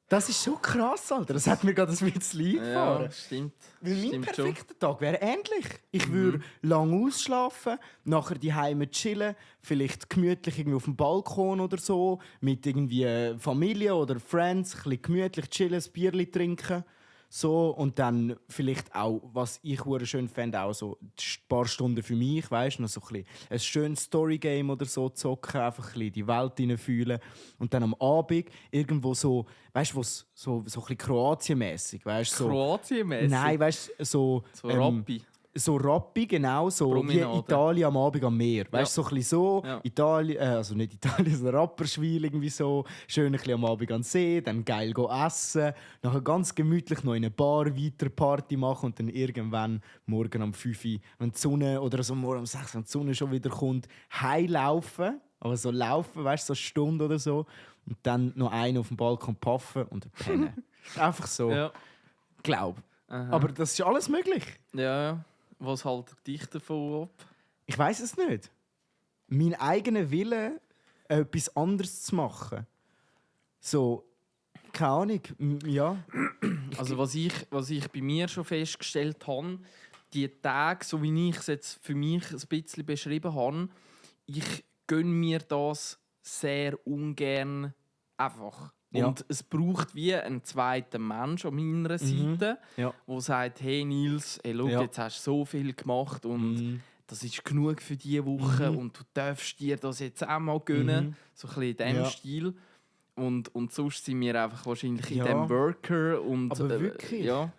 Das ist so krass, Alter. Das hat mir gerade ein bisschen eingefahren. Ja, stimmt. Weil mein Stimmt schon. perfekter Tag wäre ähnlich. Ich würde lang ausschlafen, nachher die Heime chillen, vielleicht gemütlich irgendwie auf dem Balkon oder so, mit irgendwie Familie oder Friends, ein bisschen gemütlich chillen, ein Bierchen trinken. So, und dann vielleicht auch, was ich hure schön fände, auch so ein paar Stunden für mich, weißt, noch so ein schönes Storygame oder so zocken, einfach ein bisschen die Welt hineinfühlen. Und dann am Abend irgendwo so, weißt du, so ein bisschen Kroatien-mässig, weißt so. Kroatien-mässig? Nein, weißt du, so. Rappi. So Rappi, genau, so Promenade. wie Italien am Abend am Meer. Weißt du, so ein bisschen so. Ja. Italien, also nicht Italien, sondern Rapperschwil irgendwie so. Schön ein bisschen am Abend an den See, dann geil go essen. Nachher ganz gemütlich noch in einer Bar weiter Party machen und dann irgendwann morgen um 5 Uhr, wenn die Sonne, oder so morgen um 6 Uhr, wenn die Sonne schon wieder kommt, heimlaufen. Aber so laufen, weißt du, so eine Stunde oder so. Und dann noch einen auf dem Balkon puffen und pennen. Einfach so. Ja. Glaub. Aha. Aber das ist alles möglich. Ja. Was haltet dich davon ab? Ich weiß es nicht. Mein eigener Wille, etwas anderes zu machen. So, keine Ahnung. Ja. Also was ich bei mir schon festgestellt habe, die Tage, so wie ich es jetzt für mich ein bisschen beschrieben habe, ich gönne mir das sehr ungern einfach. Ja. Und es braucht wie einen zweiten Mensch an meiner Seite, Ja. der sagt, hey Nils, hey, schau, Ja. jetzt hast du so viel gemacht und das ist genug für diese Woche und du darfst dir das jetzt auch mal gönnen. So ein bisschen in diesem Ja. Stil. Und sonst sind wir einfach wahrscheinlich in Ja. dem Worker. Und, Aber wirklich? Ja.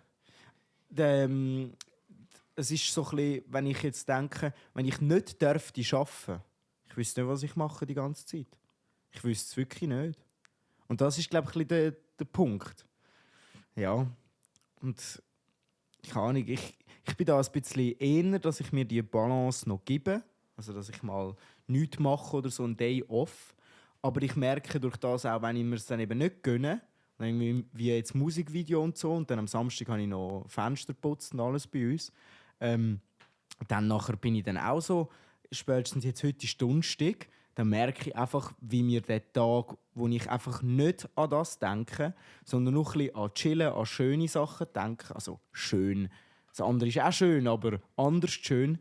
Es ist so ein bisschen, wenn ich jetzt denke, wenn ich nicht dürfte arbeiten, ich wüsste nicht, was ich mache die ganze Zeit. Ich wüsste es wirklich nicht. Und das ist, glaube ich, ein bisschen der Punkt. Ja. Und keine Ahnung, ich bin da ein bisschen eher, dass ich mir die Balance noch gebe. Also, dass ich mal nichts mache oder so ein Day off. Aber ich merke durch das auch, wenn ich mir es dann eben nicht gönne, irgendwie wie jetzt Musikvideo und so, und dann am Samstag habe ich noch Fenster putzt und alles bei uns, dann nachher bin ich dann auch so, spätestens jetzt heute ist Donnerstag, dann merke ich einfach, wie mir der Tag, wo ich einfach nicht an das denke, sondern nur ein bisschen an Chillen, an schöne Sachen denke, also schön, das andere ist auch schön, aber anders schön,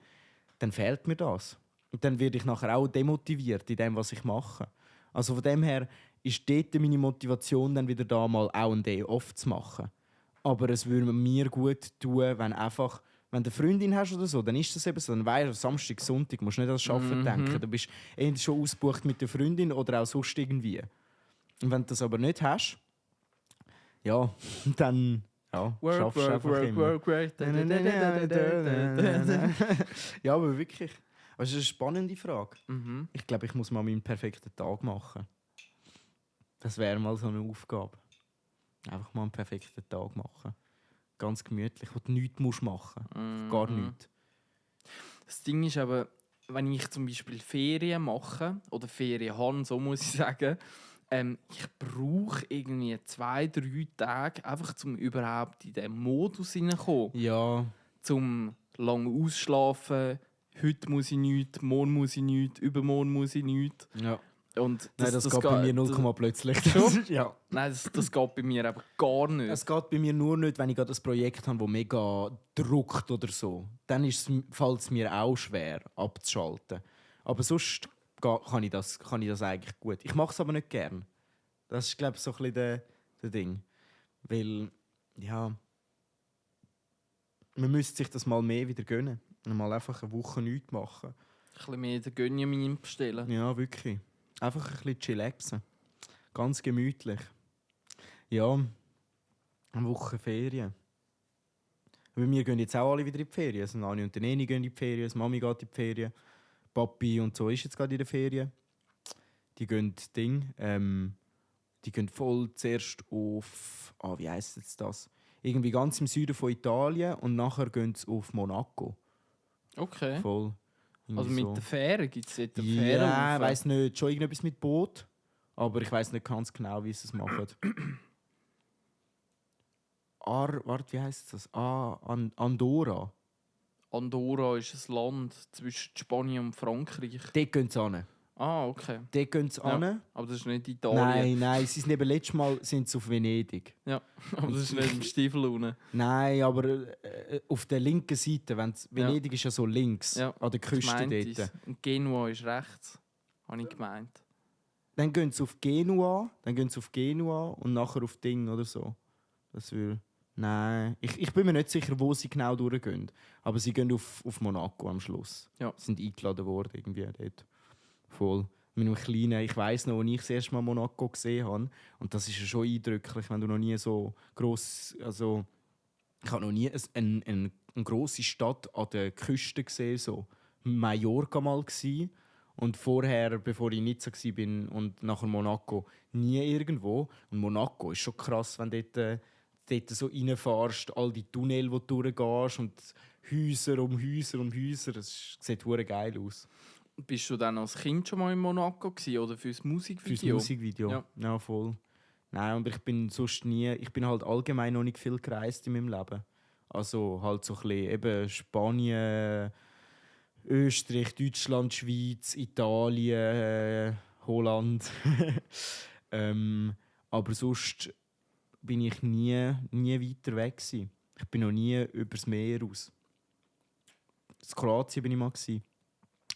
dann fehlt mir das. Und dann werde ich nachher auch demotiviert in dem, was ich mache. Also von dem her ist dort meine Motivation, dann wieder da mal auch einen Day off zu machen. Aber es würde mir gut tun, wenn einfach, wenn du eine Freundin hast oder so, dann ist das eben so. Dann weißt du, Samstag, Sonntag musst du nicht an das Arbeiten denken. Du bist entweder schon ausgebucht mit der Freundin oder auch sonst irgendwie. Und wenn du das aber nicht hast, ja, dann ja, schaffst du einfach immer. work. Ja, aber wirklich. Das ist eine spannende Frage. Mhm. Ich glaube, ich muss mal meinen perfekten Tag machen. Das wäre mal so eine Aufgabe. Einfach mal einen perfekten Tag machen. Ganz gemütlich, wo du nichts machen musst. Gar nichts. Das Ding ist aber, wenn ich zum Beispiel Ferien mache, oder Ferien habe, so muss ich sagen, ich brauche irgendwie 2-3 Tage, einfach um überhaupt in diesen Modus hineinzukommen. Ja. Zum lang ausschlafen, heute muss ich nichts, morgen muss ich nichts, übermorgen muss ich nichts. Ja. Und Nein, das geht bei mir 0, plötzlich. Ja. Nein, das geht bei mir aber gar nicht. Es geht bei mir nur nicht, wenn ich gerade ein Projekt habe, das mega druckt oder so. Dann fällt es mir auch schwer, abzuschalten. Aber sonst kann ich das eigentlich gut. Ich mache es aber nicht gern. Das ist, glaube ich, so ein bisschen das Ding. Weil, ja, man müsste sich das mal mehr wieder gönnen. Und mal einfach eine Woche nichts machen. Ein bisschen mehr den Gönjamin bestellen. Ja, wirklich. Einfach ein bisschen chillaxen. Ganz gemütlich. Ja, eine Woche Ferien. Aber wir gehen jetzt auch alle wieder in die Ferien. Also Nani und der Neni gehen in die Ferien, die Mami geht in die Ferien. Papi und so ist jetzt gerade in der Ferien. Die gehen die gehen voll zuerst auf... wie heisst jetzt das? Irgendwie ganz im Süden von Italien und nachher gehen sie auf Monaco. Okay. Voll. Also Irgendwie mit der Fähre gibt es dort eine Ja, Fähre. ich weiss nicht. Schon irgendetwas mit Boot. Aber ich weiss nicht ganz genau, wie sie es machen. Warte, wie heisst das? Andorra. Andorra ist ein Land zwischen Spanien und Frankreich. Dort gehen sie hin. Ah, okay. Dort gehen sie Ja. hin. Aber das ist nicht Italien. Nein, sie sind eben letztes Mal sind sie auf Venedig. Ja, aber das ist nicht im Stiefel unten. Nein, aber auf der linken Seite, Venedig ist ja so links, Ja, an der Küste Gemeint dort. ist. Und Genua ist rechts, habe ich gemeint. Dann gehen sie auf Genua, und nachher auf Ding oder so. Das will... Nein, ich bin mir nicht sicher, wo sie genau durchgehen. Aber sie gehen auf Monaco am Schluss. Ja. Sie sind eingeladen worden irgendwie dort. Voll. Mit einem kleinen, ich weiss noch, als ich das erste Mal Monaco gesehen habe. Und das ist ja schon eindrücklich, wenn du noch nie so gross... Also, ich habe noch nie eine grosse Stadt an der Küste gesehen. So. Mallorca mal gsi. Und vorher, bevor ich Nizza war und nachher Monaco, nie irgendwo. Und Monaco ist schon krass, wenn du dort so reinfährst, all die Tunnel, wo du durchgehst und Häuser um Häuser um Häuser. Das sieht verdammt geil aus. Bist du dann als Kind schon mal in Monaco gewesen, oder fürs Musikvideo? Fürs Musikvideo. Ja. Ja, voll. Nein, und ich bin halt allgemein noch nicht viel gereist in meinem Leben. Also halt so ein bisschen eben Spanien, Österreich, Deutschland, Schweiz, Italien, Holland. Aber sonst bin ich nie weiter weg gewesen. Ich bin noch nie übers Meer raus. In Kroatien bin ich mal gewesen.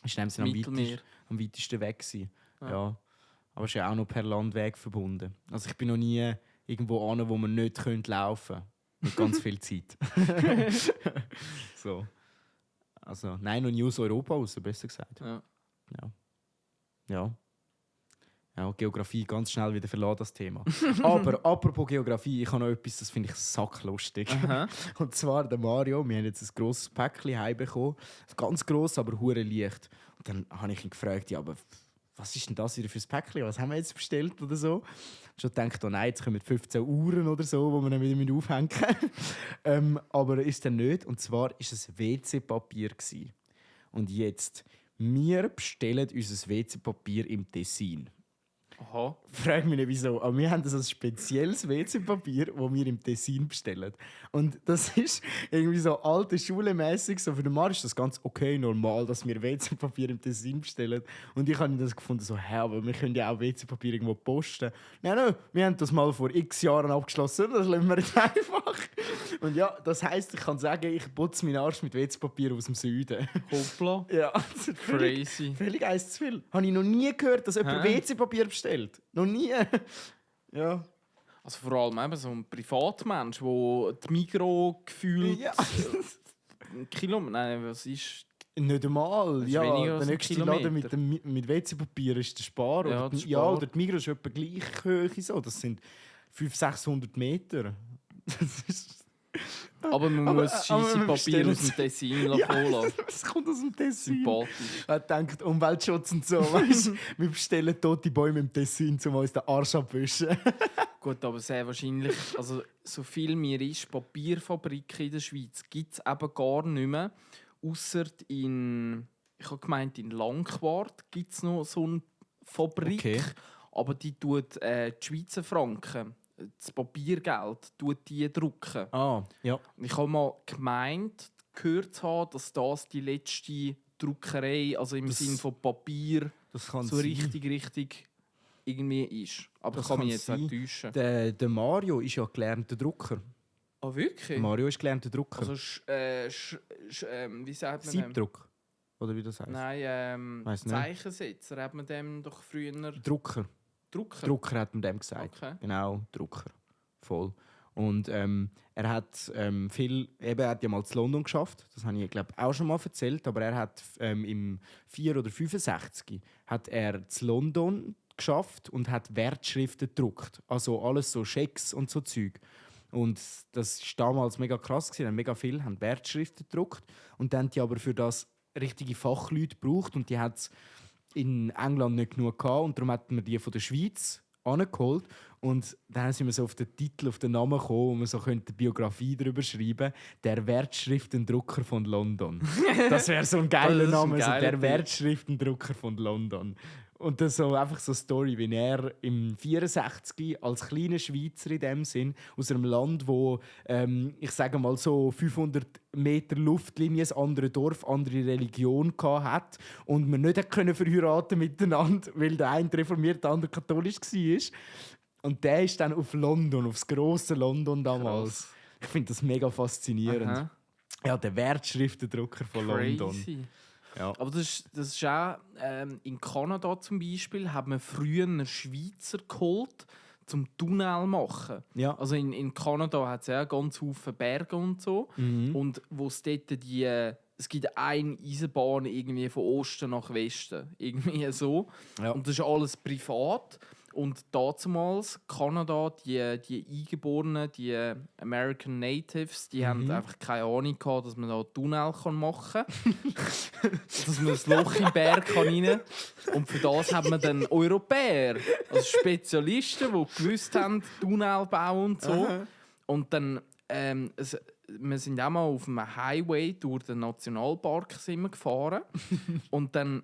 Ist in dem Sinne Mittelmeer. am weitesten weg gewesen. Ja. Ja. Aber es ist ja auch noch per Landweg verbunden. Also ich bin noch nie irgendwo an, wo man nicht laufen könnte. Mit ganz viel Zeit. So. Also, nein, noch nie aus Europa raus, besser gesagt. Ja. Ja, Geografie, ganz schnell wieder verlassen, das Thema. Aber apropos Geografie, ich habe noch etwas, das finde ich sacklustig. Aha. Und zwar der Mario, wir haben jetzt ein grosses Päckchen heimbekommen. Ganz gross, aber hure leicht. Und dann habe ich ihn gefragt, ja, aber was ist denn das wieder für ein Päckchen? Was haben wir jetzt bestellt oder so? Ich habe schon gedacht, oh nein, jetzt kommen 15 Uhren oder so, die wir dann wieder aufhängen müssen. Aber ist dann nicht. Und zwar war es WC-Papier. Und jetzt, wir bestellen unser WC-Papier im Tessin. Aha. Frag mich nicht wieso, aber wir haben das als spezielles WC-Papier, das wir im Tessin bestellen. Und das ist irgendwie so alte Schule-mässig. So für den Mann ist das ganz okay, normal, dass wir WC-Papier im Tessin bestellen. Und ich habe das gefunden, so, aber wir können ja auch WC-Papier irgendwo posten. Nein, wir haben das mal vor x Jahren abgeschlossen, das lassen wir jetzt einfach. Und ja, das heisst, ich kann sagen, ich putze meinen Arsch mit WC-Papier aus dem Süden. Hoppla. Ja, das ist Crazy. völlig eins zu viel. Habe ich noch nie gehört, dass jemand Hä? WC-Papier bestellt. Noch nie. Ja. Also vor allem eben so ein Privatmensch, der die Migros gefühlt... Ja. Ein Kilometer... Nein, was ist... Nicht einmal. Das ist Ja, weniger der als ein nächste Laden Kilometer. mit WC-Papier ist der Spar. Ja, Oder, der ja, Spar. oder die Migros ist etwa gleich Höhe. So. Das sind 500-600 Meter. Das ist... Aber man Aber- muss aber scheisse wir Papier bestellen aus dem es. Tessin Ja, holen lassen. das kommt aus dem Tessin. Sympathisch. Er denkt Umweltschutz und so. Weißt? Wir bestellen tote Bäume im Tessin, um uns den Arsch abwischen. Gut, aber sehr wahrscheinlich, also so viel mir ist, Papierfabriken in der Schweiz gibt es eben gar nicht mehr. Ausser ich habe gemeint, in Langquart gibt es noch so eine Fabrik. Okay. Aber die tut die Schweizer Franken, das Papiergeld, tut die drucken. Ja. Und ich habe mal gehört zu haben, dass das die letzte Druckerei, also im Das- Sinne von Papier, Das kann so sein. richtig irgendwie ist. Aber Das ich kann mich kann jetzt auch sein. täuschen. Der Mario ist ja gelernter Drucker. Ah, wirklich? Mario ist gelernter Drucker. Also, wie sagt man dem? Siebdruck. Oder wie das heißt? Nein, Weiss nicht. Zeichensetzer hat man dem doch früher... Drucker. Drucker? Drucker hat man dem gesagt. Okay. Genau, Drucker. Voll. Und er hat er hat ja mal zu London geschafft, das habe ich glaube auch schon mal erzählt, aber er hat im 4 oder 65 hat er zu London geschafft und hat Wertschriften gedruckt, also alles so Schecks und so Zeug. Und das war damals mega krass gewesen, mega viele haben Wertschriften gedruckt und dann haben die aber für das richtige Fachleute gebraucht und die hat es in England nicht genug gehabt und darum hat man die von der Schweiz angeholt und dann sind wir so auf den Titel, auf den Namen gekommen, wo man so eine Biografie darüber schreiben, der Wertschriftendrucker von London. Das wäre so ein geiler Name, so der Wertschriftendrucker von London. Und das ist so einfach so eine Story, wie er im 64 als kleiner Schweizer in dem Sinn aus einem Land, wo ich sage mal so 500 Meter Luftlinie, ein anderes Dorf, andere Religion hat und man nicht können verheiraten miteinander, weil der eine reformiert, der andere katholisch war. Und der ist dann auf London, aufs grosse London damals. Krass. Ich finde das mega faszinierend. Aha. Ja, der Wertschriftendrucker von London. Crazy. Ja. Aber das ist auch, in Kanada zum Beispiel, hat man früher einen Schweizer geholt, zum Tunnel zu machen. Ja. Also in Kanada hat es ja ganz viele Berge und so. Und wo es dort es gibt eine Eisenbahn irgendwie von Osten nach Westen. Irgendwie so. Ja. Und das ist alles privat. Und damals Kanada, die Eingeborenen, die American Natives, die haben einfach keine Ahnung gehabt, dass man da einen Tunnel machen kann. Dass man ein Loch im Berg rein kann. Und für das hat man dann Europäer, also Spezialisten, die gewusst haben, Tunnel bauen und so. Und dann, wir sind auch mal auf einem Highway durch den Nationalpark sind wir gefahren. Und dann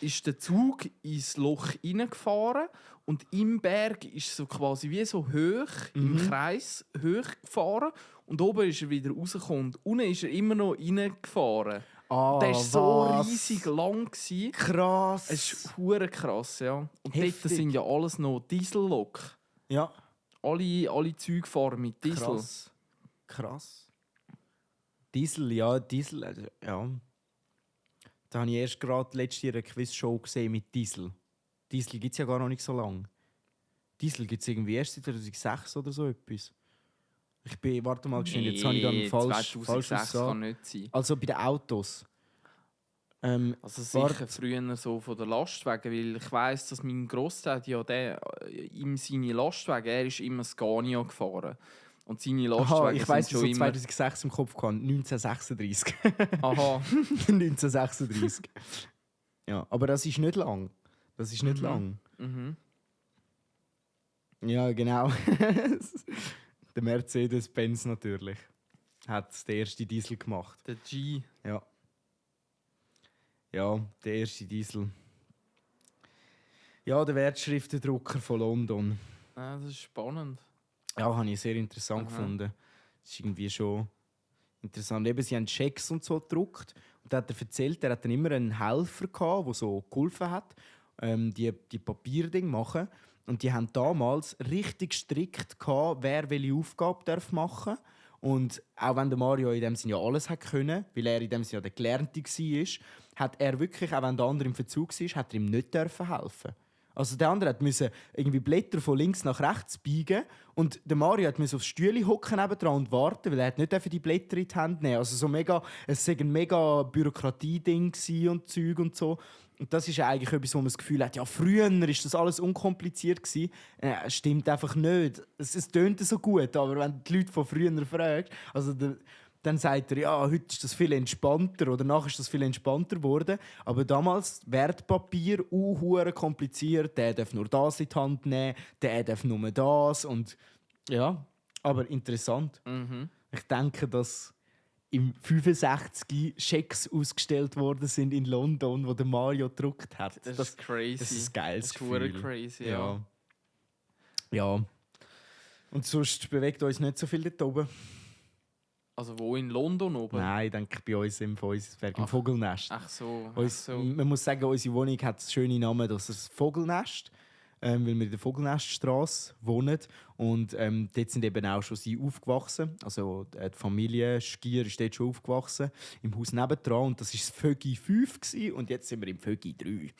ist der Zug ins Loch hineingefahren und im Berg ist so quasi wie so hoch, im Kreis hoch gefahren. Und oben ist er wieder rausgekommen. Und unten ist er immer noch reingefahren. Ah, Der war so riesig lang. Krass. Es ist hure krass, ja. Und Heftig. dort sind ja alles noch Diesellok. Ja. Alle Züge fahren mit Diesel. Krass. Diesel, ja, Diesel, ja. Da habe ich erst gerade letztes Jahr eine Quizshow gesehen mit Diesel. Diesel gibt es ja gar noch nicht so lange. Diesel gibt es irgendwie erst seit 2006 oder so etwas. Warte mal, jetzt habe ich dann falsch 2006 gesagt. kann nicht sein. Also bei den Autos. Also sicher früher so von der Lastwagen, weil ich weiss, dass mein Grossdad ja seine Lastwagen, er ist immer Scania gefahren. Und seine Lastwagen ich weiss, sind so schon immer... 2006 im Kopf gehabt, 1936. Aha. 1936. Ja, aber das ist nicht lang. Das ist nicht lang. Mhm. Ja, genau. Der Mercedes-Benz natürlich hat den ersten Diesel gemacht. Der G. Ja. Ja, der erste Diesel. Ja, der Wertschriftendrucker von London. Ah, das ist spannend. Ja, habe ich sehr interessant gefunden. Das ist irgendwie schon interessant. Eben, sie haben Schecks und so gedruckt. Und da hat er erzählt, er hat dann immer einen Helfer gehabt, der so geholfen hat, die Papierding machen. Und die haben damals richtig strikt gehabt, wer welche Aufgabe machen darf. Und auch wenn der Mario in dem Sinne ja alles hat können, weil er in dem Sinne ja der Gelernte war, hat er wirklich, auch wenn der andere im Verzug war, hat er ihm nicht helfen. Also der andere musste irgendwie Blätter von links nach rechts biegen und der Mario musste aufs Stühle hocken nebendran und warten, weil er nicht die Blätter in die Hand nehmen. Also so mega, es war ein mega Bürokratie-Ding und Zeug und so. Und das ist eigentlich etwas, wo man das Gefühl hat, ja, früher war das alles unkompliziert gewesen. Stimmt einfach nicht. Es tönt so gut, aber wenn du die Leute von früher fragst, also dann sagt er, ja, heute ist das viel entspannter oder nachher ist das viel entspannter geworden. Aber damals Wertpapier, hure kompliziert. Der darf nur das in die Hand nehmen, der darf nur das. Und ja, aber interessant. Ich denke, dass im 65 Schecks ausgestellt worden sind in London, wo der Mario gedruckt hat. Das ist crazy. Das ist ein geiles Das ist hure Gefühl. crazy, ja. Ja. Und sonst bewegt uns nicht so viel dort oben. Also wo, in London oben? Nein, ich denke bei uns im Feusisberg, im Vogelnest. Ach so. Man muss sagen, unsere Wohnung hat einen schönen Namen, das ist das Vogelnest, weil wir in der Vogelneststraße wohnen. Und dort sind eben auch schon sie aufgewachsen. Also die Familie Schier ist dort schon aufgewachsen, im Haus nebendran. Und das war das Vögi 5 gewesen, und jetzt sind wir im Vögi 3.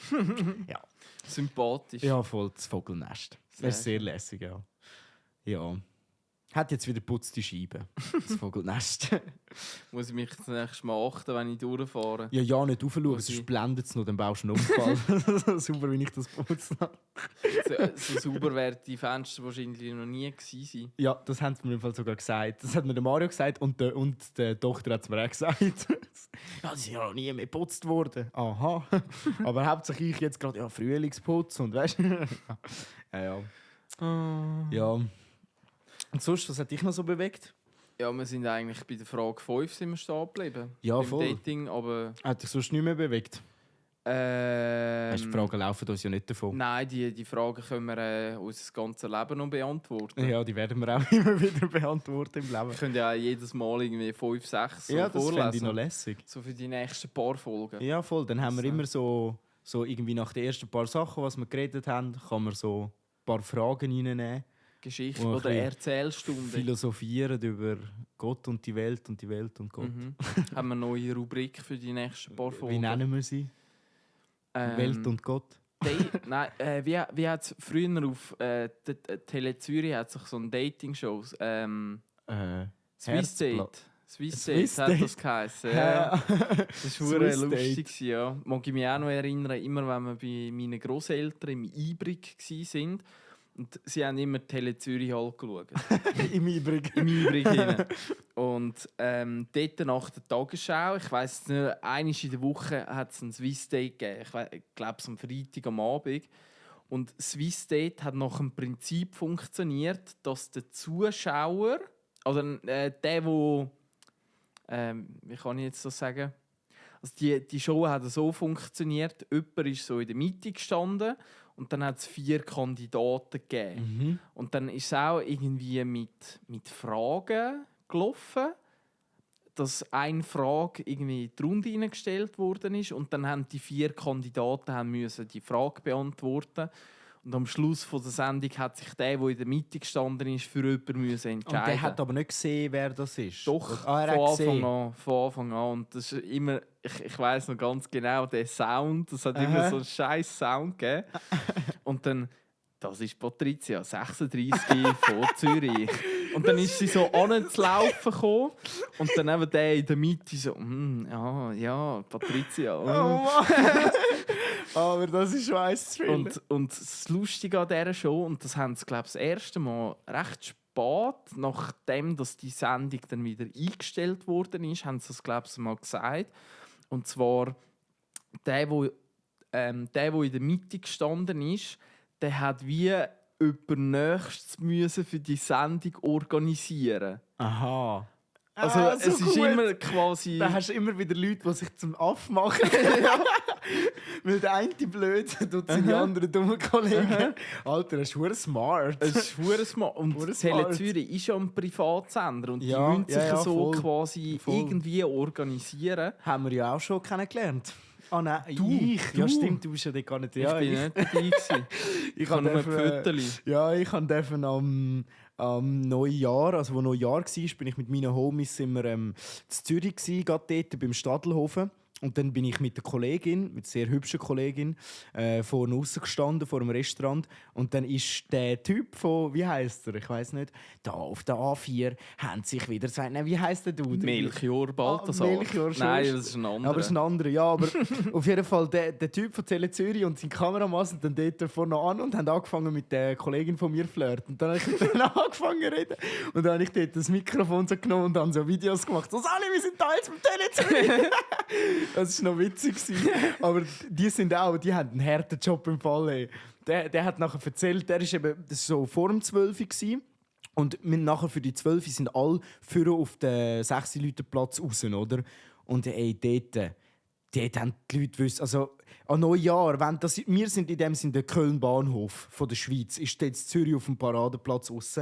Ja. Sympathisch. Ja, voll das Vogelnest. Das ist sehr lässig, ja. Ja. Hat jetzt wieder putzte Scheiben. Das Vogelnest. Muss ich mich das nächste Mal achten, wenn ich durchfahre? Ja, nicht raufschauen, Muss sonst ich? blendet es noch, dann baust du einen Unfall. So super, wie ich das putze. So sauber werden die Fenster wahrscheinlich noch nie gewesen. Ja, das haben sie mir im Fall sogar gesagt. Das hat mir der Mario gesagt und die Tochter hat es mir auch gesagt. Ja, die sind ja noch nie mehr geputzt worden. Aha. Aber hauptsächlich jetzt gerade ja, Frühlingsputz und weißt du. Ja. Ja. Und sonst, was hat dich noch so bewegt? Ja, wir sind eigentlich bei der Frage 5 sind wir stehen geblieben. Ja, Beim voll. Dating, aber... Hat dich sonst nicht mehr bewegt? Hast du die Fragen laufen uns ja nicht davon. Nein, die Fragen können wir unser ganzes Leben noch beantworten. Ja, die werden wir auch immer wieder beantworten im Leben. Wir können ja jedes Mal irgendwie 5, 6 Ja, das vorlesen. fände ich noch lässig. So für die nächsten paar Folgen. Ja, voll. Dann haben wir So. immer so irgendwie nach den ersten paar Sachen, was wir geredet haben, kann man so ein paar Fragen reinnehmen. Geschichte Wo ein oder bisschen Erzählstunde. Philosophieren über Gott und die Welt und die Welt und Gott. Haben wir eine neue Rubrik für die nächsten paar Folgen. Wie nennen wir sie? Welt und Gott? Nein, wie hat es früher auf Tele Zürich hat sich so ein Dating-Shows Swiss Herzblatt. Date. Swiss Swiss Date hat Date. das geheißen. Ja. Das war Swiss lustig, ja. Mag ich mich auch noch erinnern, immer wenn wir bei meinen Grosseltern im Ibrig waren. Und sie haben immer Tele Zürich halt geschaut. Im Übrigen. Im Ibrig hinein. Und dort nach der Tagesschau, ich weiss nicht, einmal in der Woche hat es ein Swiss Date gegeben. Ich glaube, es am Freitag am Abend. Und Swiss Date hat nach dem Prinzip funktioniert, dass der Zuschauer, oder der, wo wie kann ich jetzt das sagen? Also die Show hat so funktioniert, jemand ist so in der Mitte gestanden und dann hat es 4 Kandidaten gegeben. Und dann ist es auch irgendwie mit Fragen gelaufen, dass eine Frage irgendwie in die Runde hineingestellt worden ist und dann haben die 4 Kandidaten müssen die Frage beantworten. Und am Schluss von der Sendung hat sich der in der Mitte gestanden ist, für jemanden müssen entscheiden. Und der hat aber nicht gesehen, wer das ist? Doch, er hat gesehen. von Anfang an. Und das ist immer, ich weiss noch ganz genau, der Sound, das hat immer so einen scheiß Sound gegeben. Und dann, das ist Patricia, 36 von Zürich. Und dann ist sie so anzulaufen gekommen. Und dann eben der in der Mitte so, ja, Patricia. Oh Mann! Aber das ist scheiße zu viel. Und das Lustige an dieser Show, und das haben sie, glaube ich, das erste Mal recht spät, nachdem dass die Sendung dann wieder eingestellt worden ist, haben sie das, glaube ich, mal gesagt. Und zwar, der in der Mitte gestanden ist, der hat wie jemand Nächstes müssen für die Sendung organisieren. Aha. Also So es ist gut. immer quasi... Da hast du immer wieder Leute, die sich zum Aff machen. Weil der eine blöd tut seine anderen dummen Kollegen. Alter, das ist verdammt smart. Es ist verdammt smart. Und Verdammt Tele smart. Zürich ist ja ein Privatsender und Ja, die müssen sich ja, so voll. quasi Voll. irgendwie organisieren. Haben wir ja auch schon kennengelernt. Ah nein, Du? Ja stimmt, du bist ja dort gar nicht. Ja, Ich bin nicht dabei gewesen. ich habe nur ein dürfen, Foto. Ja, ich habe am Neujahr, also wo Neujahr war, bin ich mit meinen Homies in Zürich gsi, gerade dort beim Stadelhofen. Und dann bin ich mit der Kollegin, mit einer sehr hübschen Kollegin, vorne raus gestanden, vor einem Restaurant. Und dann ist der Typ von, wie heisst er? Ich weiß nicht. Da auf der A4 haben sich wieder gesagt, nein, wie heisst der Dude? Melchior Balthasar. Melchior schon. Nein, das ist ein anderer. Aber es ist ein anderer, ja. Aber auf jeden Fall, der Typ von Tele Zürich und sein Kameramann sind dann dort vorne an und haben angefangen mit der Kollegin von mir zu flirten. Und dann habe ich mit denen angefangen zu reden. Und dann habe ich dort das Mikrofon so genommen und dann so Videos gemacht. So, Sali, wir sind Teil vom Tele Zürich. Das war noch witzig. Aber die haben einen harten Job im Fall. Ey. Der hat nachher erzählt, das war so vor dem 12 Uhr. Und wir nachher für die 12 sind alle für auf den 6-Leute-Platz raus, oder? Und dort haben die Leute gewusst, also an Neujahr, wir sind in dem Sinne der Köln-Bahnhof von der Schweiz, ist dort in Zürich auf dem Paradeplatz raus.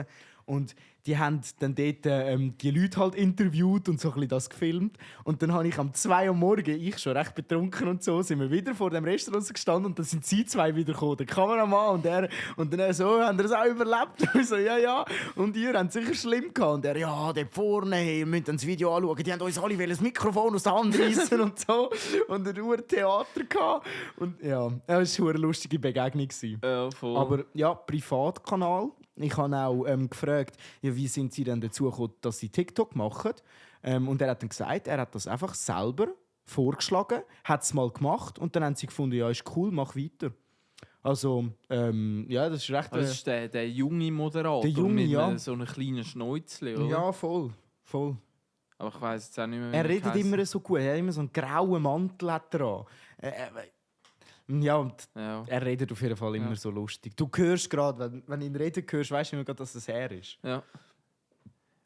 Und die haben dann dort die Leute halt interviewt und so ein bisschen das gefilmt. Und dann habe ich am 2 Uhr morgens, ich schon recht betrunken und so, sind wir wieder vor dem Restaurant gestanden und dann sind sie 2 wieder gekommen, der Kameramann und er. Und dann so, haben wir es auch überlebt? Und ich so, ja. Und ihr habt es sicher schlimm gehabt. Und er, ja, dort vorne, hey, ihr müsst das Video anschauen, die haben uns alle das Mikrofon aus der Hand reissen und so. Und ein Theater gehabt. Und ja, es war eine lustige Begegnung. Ja, voll. Aber ja, Privatkanal. Ich habe auch gefragt, ja, wie sind sie denn dazu gekommen, dass sie TikTok machen. Und er hat dann gesagt, er hat das einfach selber vorgeschlagen, hat es mal gemacht und dann haben sie gefunden, ja, ist cool, mach weiter. Also, ja, das ist recht... Das ist der junge Moderator der junge, mit ja. so einem kleinen Schnäuzchen, oder? Ja, voll. Aber ich weiss jetzt auch nicht mehr, wie Er er redet heisst. immer so gut, er hat immer so einen grauen Mantel hat er an. Ja, und Ja. er redet auf jeden Fall immer Ja. so lustig. Du hörst gerade, wenn du ihn reden hörst, weißt du immer gerade, dass das er ist. Ja.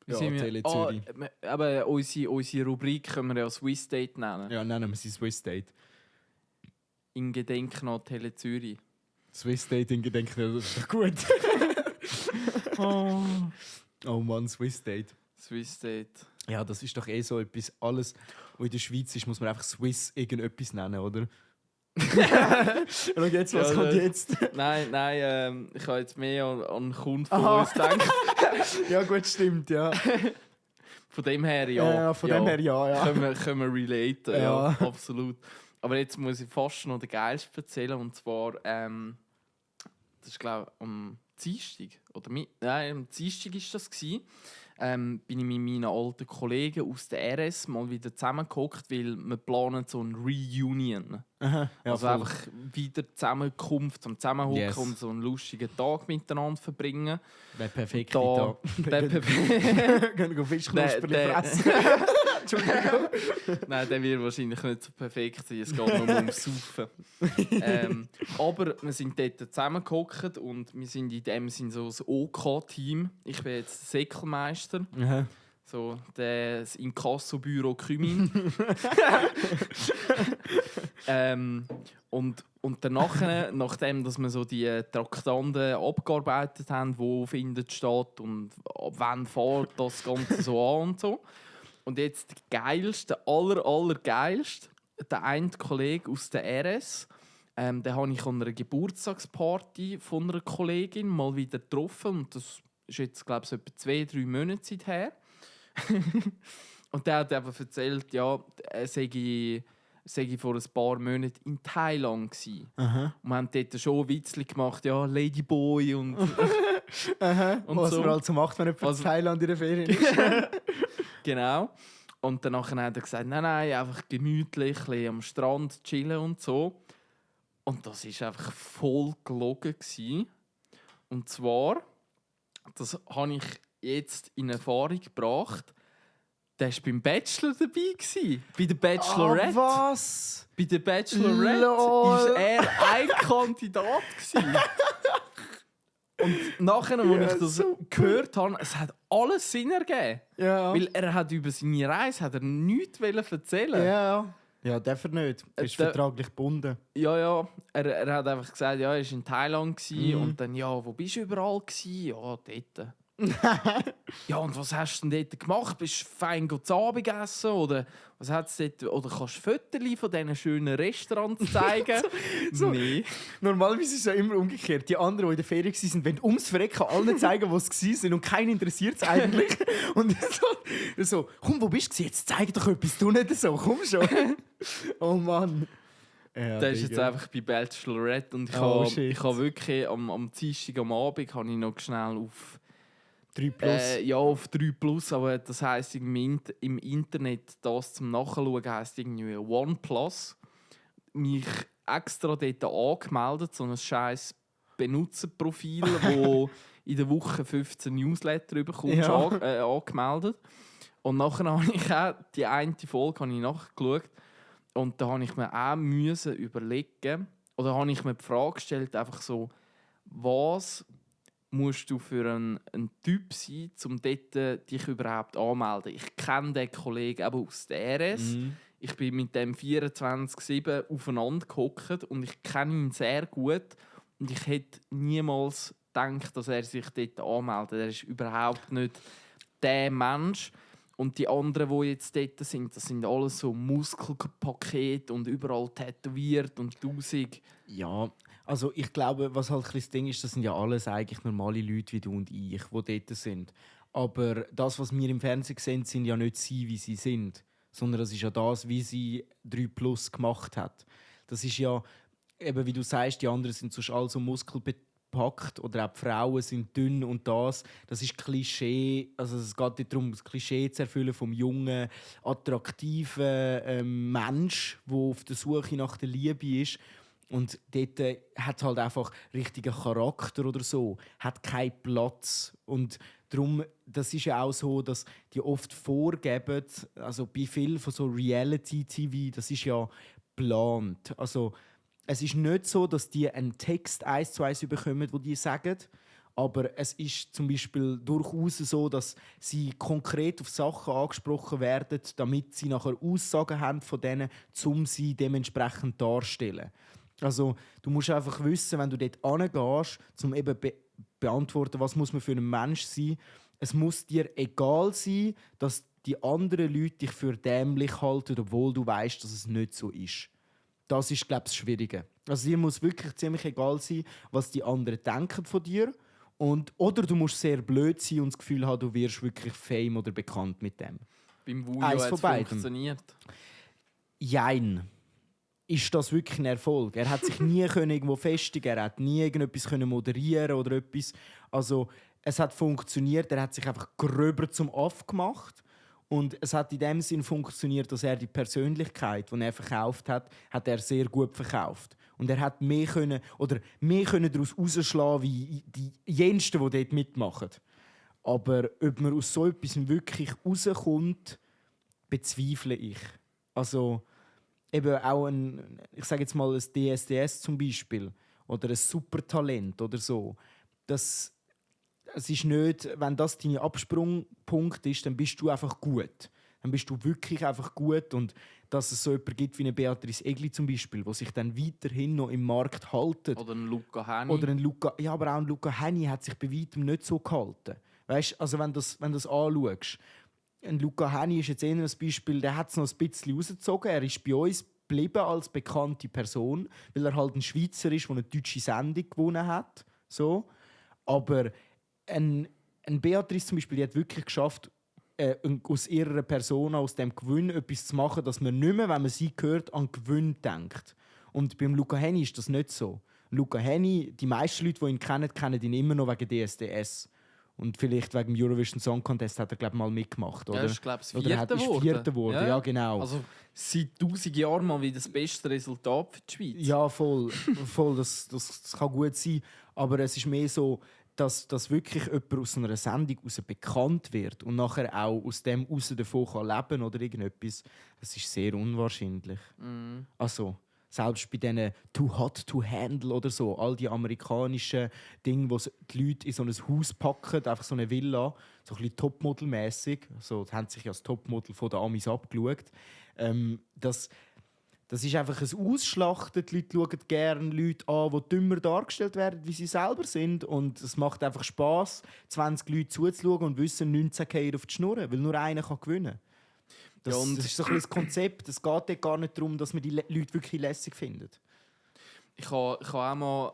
Ja, Sind wir- Tele Zürich. Aber unsere Rubrik können wir ja Swiss Date nennen. Ja, nennen wir sie Swiss Date. In Gedenken an Tele Zürich. Swiss Date in Gedenken, das ist doch gut. Oh Mann, Swiss Date. Swiss Date. Ja, das ist doch eh so etwas, alles, was in der Schweiz ist, muss man einfach Swiss irgendetwas nennen, oder? Schau jetzt, was Ja, kommt das- jetzt? Nein, ich habe jetzt mehr an einen Kunden von Aha. uns gedacht. Ja gut, stimmt, ja. Von dem her ja. Ja, von dem her ja. Können wir relaten, Ja. ja, absolut. Aber jetzt muss ich fast noch den Geilsten erzählen. Und zwar, das ist glaube ich am Dienstag. Am Dienstag war das. Bin ich mit meinen alten Kollegen aus der RS mal wieder zusammengehockt, weil wir planen so ein Reunion. Aha, ja, Also voll. einfach wieder Zusammenkunft, zum Zusammenhocken Yes. und so einen lustigen Tag miteinander verbringen. Der perfekte Da, Tag. der, Gehen wir Fischknusperli Der- fressen. Entschuldigung. Nein, der wird wahrscheinlich nicht so perfekt sein. Es geht nur ums Saufen. Aber wir sind dort zusammengehockt und wir sind in dem Sinn so das OK-Team. Ich bin jetzt Säckelmeister, Aha. so das Inkassobüro Kümin. Und danach, nachdem dass wir so die Traktanten abgearbeitet haben, wo findet statt und ab wann fährt das Ganze so an und so. Und jetzt der geilste, allergeilste, der eine Kollege aus der RS, den habe ich an einer Geburtstagsparty von einer Kollegin mal wieder getroffen. Und das ist jetzt, glaube ich, so etwa 2-3 Monate her. Und der hat einfach erzählt, ja, er sei vor ein paar Monaten in Thailand gewesen. Aha. Und wir haben dort schon Witzli gemacht, ja, Ladyboy und, Aha. und Was so. man halt so macht, wenn jemand Also- in Thailand in der Ferien ist. Genau. Und danach hat er gesagt, nein, einfach gemütlich, ein bisschen am Strand chillen und so. Und das war einfach voll gelogen gewesen. Und zwar, das habe ich jetzt in Erfahrung gebracht, der war beim Bachelor dabei gewesen. Bei der Bachelorette. Was? Bei der Bachelorette Lol. war er ein Kandidat gewesen. Und nachher, als Ja, ich das super. gehört habe, es hat alles Sinn ergeben. Ja. Weil er hat über seine Reise hat er nichts erzählen. Ja. Ja, darf er nicht. Er ist Der- vertraglich gebunden. Ja. Er hat einfach gesagt, ja, er war in Thailand gewesen. Mhm. Und dann, ja, wo bist du überall gewesen? Ja, dort. Ja, und was hast du denn dort gemacht? Bist du fein zu Abend essen? Oder was hat's dort? Oder kannst du Fotos von diesen schönen Restaurants zeigen? so. Nee. Normalerweise ist es ja immer umgekehrt. Die anderen, die in der Ferien waren, wollen ums Verrecken allen zeigen, wo sie waren und keinen interessiert es eigentlich. Und so, komm, wo bist du? Jetzt zeig doch etwas, du nicht so, komm schon. Oh Mann. Ja, Der ist jetzt Digga. einfach bei Bachelorette und Oh, shit. ich habe wirklich am Dienstag am Abend habe ich noch schnell auf 3+. ja, auf 3+, aber das heisst im Internet, das zum Nachschauen heisst irgendwie OnePlus. Mich extra dort angemeldet, so ein scheiß Benutzerprofil, wo in der Woche 15 Newsletter bekommst, Ja. angemeldet. Und nachher habe ich auch die eine Folge habe ich nachgeschaut und da habe ich mir auch müssen überlegen, oder habe ich mir die Frage gestellt, einfach so, was musst du für ein Typ sein, um dort dich überhaupt anzumelden? Ich kenne den Kollegen eben aus der RS. Mhm. Ich bin mit dem 24/7 aufeinander gehockt und ich kenne ihn sehr gut. Und ich hätte niemals gedacht, dass er sich dort anmeldet. Er ist überhaupt nicht der Mensch. Und die anderen, die jetzt dort sind, das sind alles so Muskelpakete und überall tätowiert und 1000. Ja, also ich glaube, was halt ein bisschen das Ding ist, das sind ja alles eigentlich normale Leute wie du und ich, die dort sind. Aber das, was wir im Fernsehen sehen, sind ja nicht sie, wie sie sind, sondern das ist ja das, wie sie 3+ gemacht hat. Das ist ja, eben wie du sagst, die anderen sind sonst alle so packt. Oder auch die Frauen sind dünn und das ist Klischee. Also es geht nicht darum, das Klischee zu erfüllen vom jungen, attraktiven Mensch, der auf der Suche nach der Liebe ist. Und dort hat halt einfach richtigen Charakter oder so, hat keinen Platz. Und darum, das ist ja auch so, dass die oft vorgeben, also bei vielen von so Reality-TV, das ist ja geplant. Also es ist nicht so, dass die einen Text 1:1 bekommen, wo die sagen, aber es ist zum Beispiel durchaus so, dass sie konkret auf Sachen angesprochen werden, damit sie nachher Aussagen haben von denen, um sie dementsprechend darzustellen. Also du musst einfach wissen, wenn du dort hingehst, um eben beantworten, was muss man für ein Mensch sein. Es muss dir egal sein, dass die anderen Leute dich für dämlich halten, obwohl du weißt, dass es nicht so ist. Das ist, glaube ich, das Schwierige. Also dir muss wirklich ziemlich egal sein, was die anderen denken von dir. Oder du musst sehr blöd sein und das Gefühl haben, du wirst wirklich fame oder bekannt mit dem. Beim Wujo Eins hat von es beidem. funktioniert. Jein. Ist das wirklich ein Erfolg? Er hat sich nie irgendwo festigen, er hat nie irgendetwas moderieren oder etwas. Also es hat funktioniert, er hat sich einfach gröber zum Aff gemacht. Und es hat in dem Sinn funktioniert, dass er die Persönlichkeit, die er verkauft hat er sehr gut verkauft. Und er hat mehr daraus rausschlagen wie die jensten, die dort mitmachen. Aber ob man aus so etwas wirklich rauskommt, bezweifle ich. Also eben auch ich sage jetzt mal ein DSDS zum Beispiel oder ein Supertalent oder so. Es ist nicht, wenn das dein Absprungpunkt ist, dann bist du einfach gut. Dann bist du wirklich einfach gut. Und dass es so jemanden gibt wie eine Beatrice Egli zum Beispiel, die sich dann weiterhin noch im Markt haltet. Oder ein Luca Henny. Oder ja, aber auch ein Luca Henny hat sich bei weitem nicht so gehalten. Weißt, also wenn du das anschaust, ein Luca Henny ist jetzt eher ein Beispiel, der hat es noch ein bisschen rausgezogen. Er ist bei uns geblieben als bekannte Person, weil er halt ein Schweizer ist, der eine deutsche Sendung gewonnen hat. So. Aber ein Beatrice zum Beispiel, die hat wirklich geschafft, aus ihrer Persona, aus dem Gewinn etwas zu machen, dass man nicht mehr, wenn man sie hört, an Gewinn denkt. Und beim Luca Henny ist das nicht so. Luca Henny, die meisten Leute, die ihn kennen, kennen ihn immer noch wegen DSDS. Und vielleicht wegen dem Eurovision Song Contest hat er, glaube ich, mal mitgemacht. Oder? Ja, ist, glaube ich, Oder er ist Vierter geworden. Ja, genau. Also seit 1000 Jahren mal wieder das beste Resultat für die Schweiz. Ja, voll. Das kann gut sein. Aber es ist mehr so, dass wirklich jemand aus einer Sendung heraus bekannt wird und nachher auch aus dem heraus davon kann leben oder irgendetwas, das ist sehr unwahrscheinlich. Also, selbst bei diesen «Too Hot to Handle» oder so, all die amerikanischen Dinge, wo die Leute in so ein Haus packen, einfach so eine Villa, so ein bisschen Topmodel-mässig, also, die haben sich als Topmodel von den Amis abgeschaut. Das ist einfach ein Ausschlachten. Die Leute schauen gerne Leute an, die dümmer dargestellt werden, wie sie selber sind. Und es macht einfach Spass, 20 Leute zuzuschauen und wissen, 19 gehen auf die Schnur, weil nur einer kann gewinnen kann. Das ist so ein bisschen das Konzept. Es geht dort gar nicht darum, dass man die Leute wirklich lässig findet. Ich habe auch mal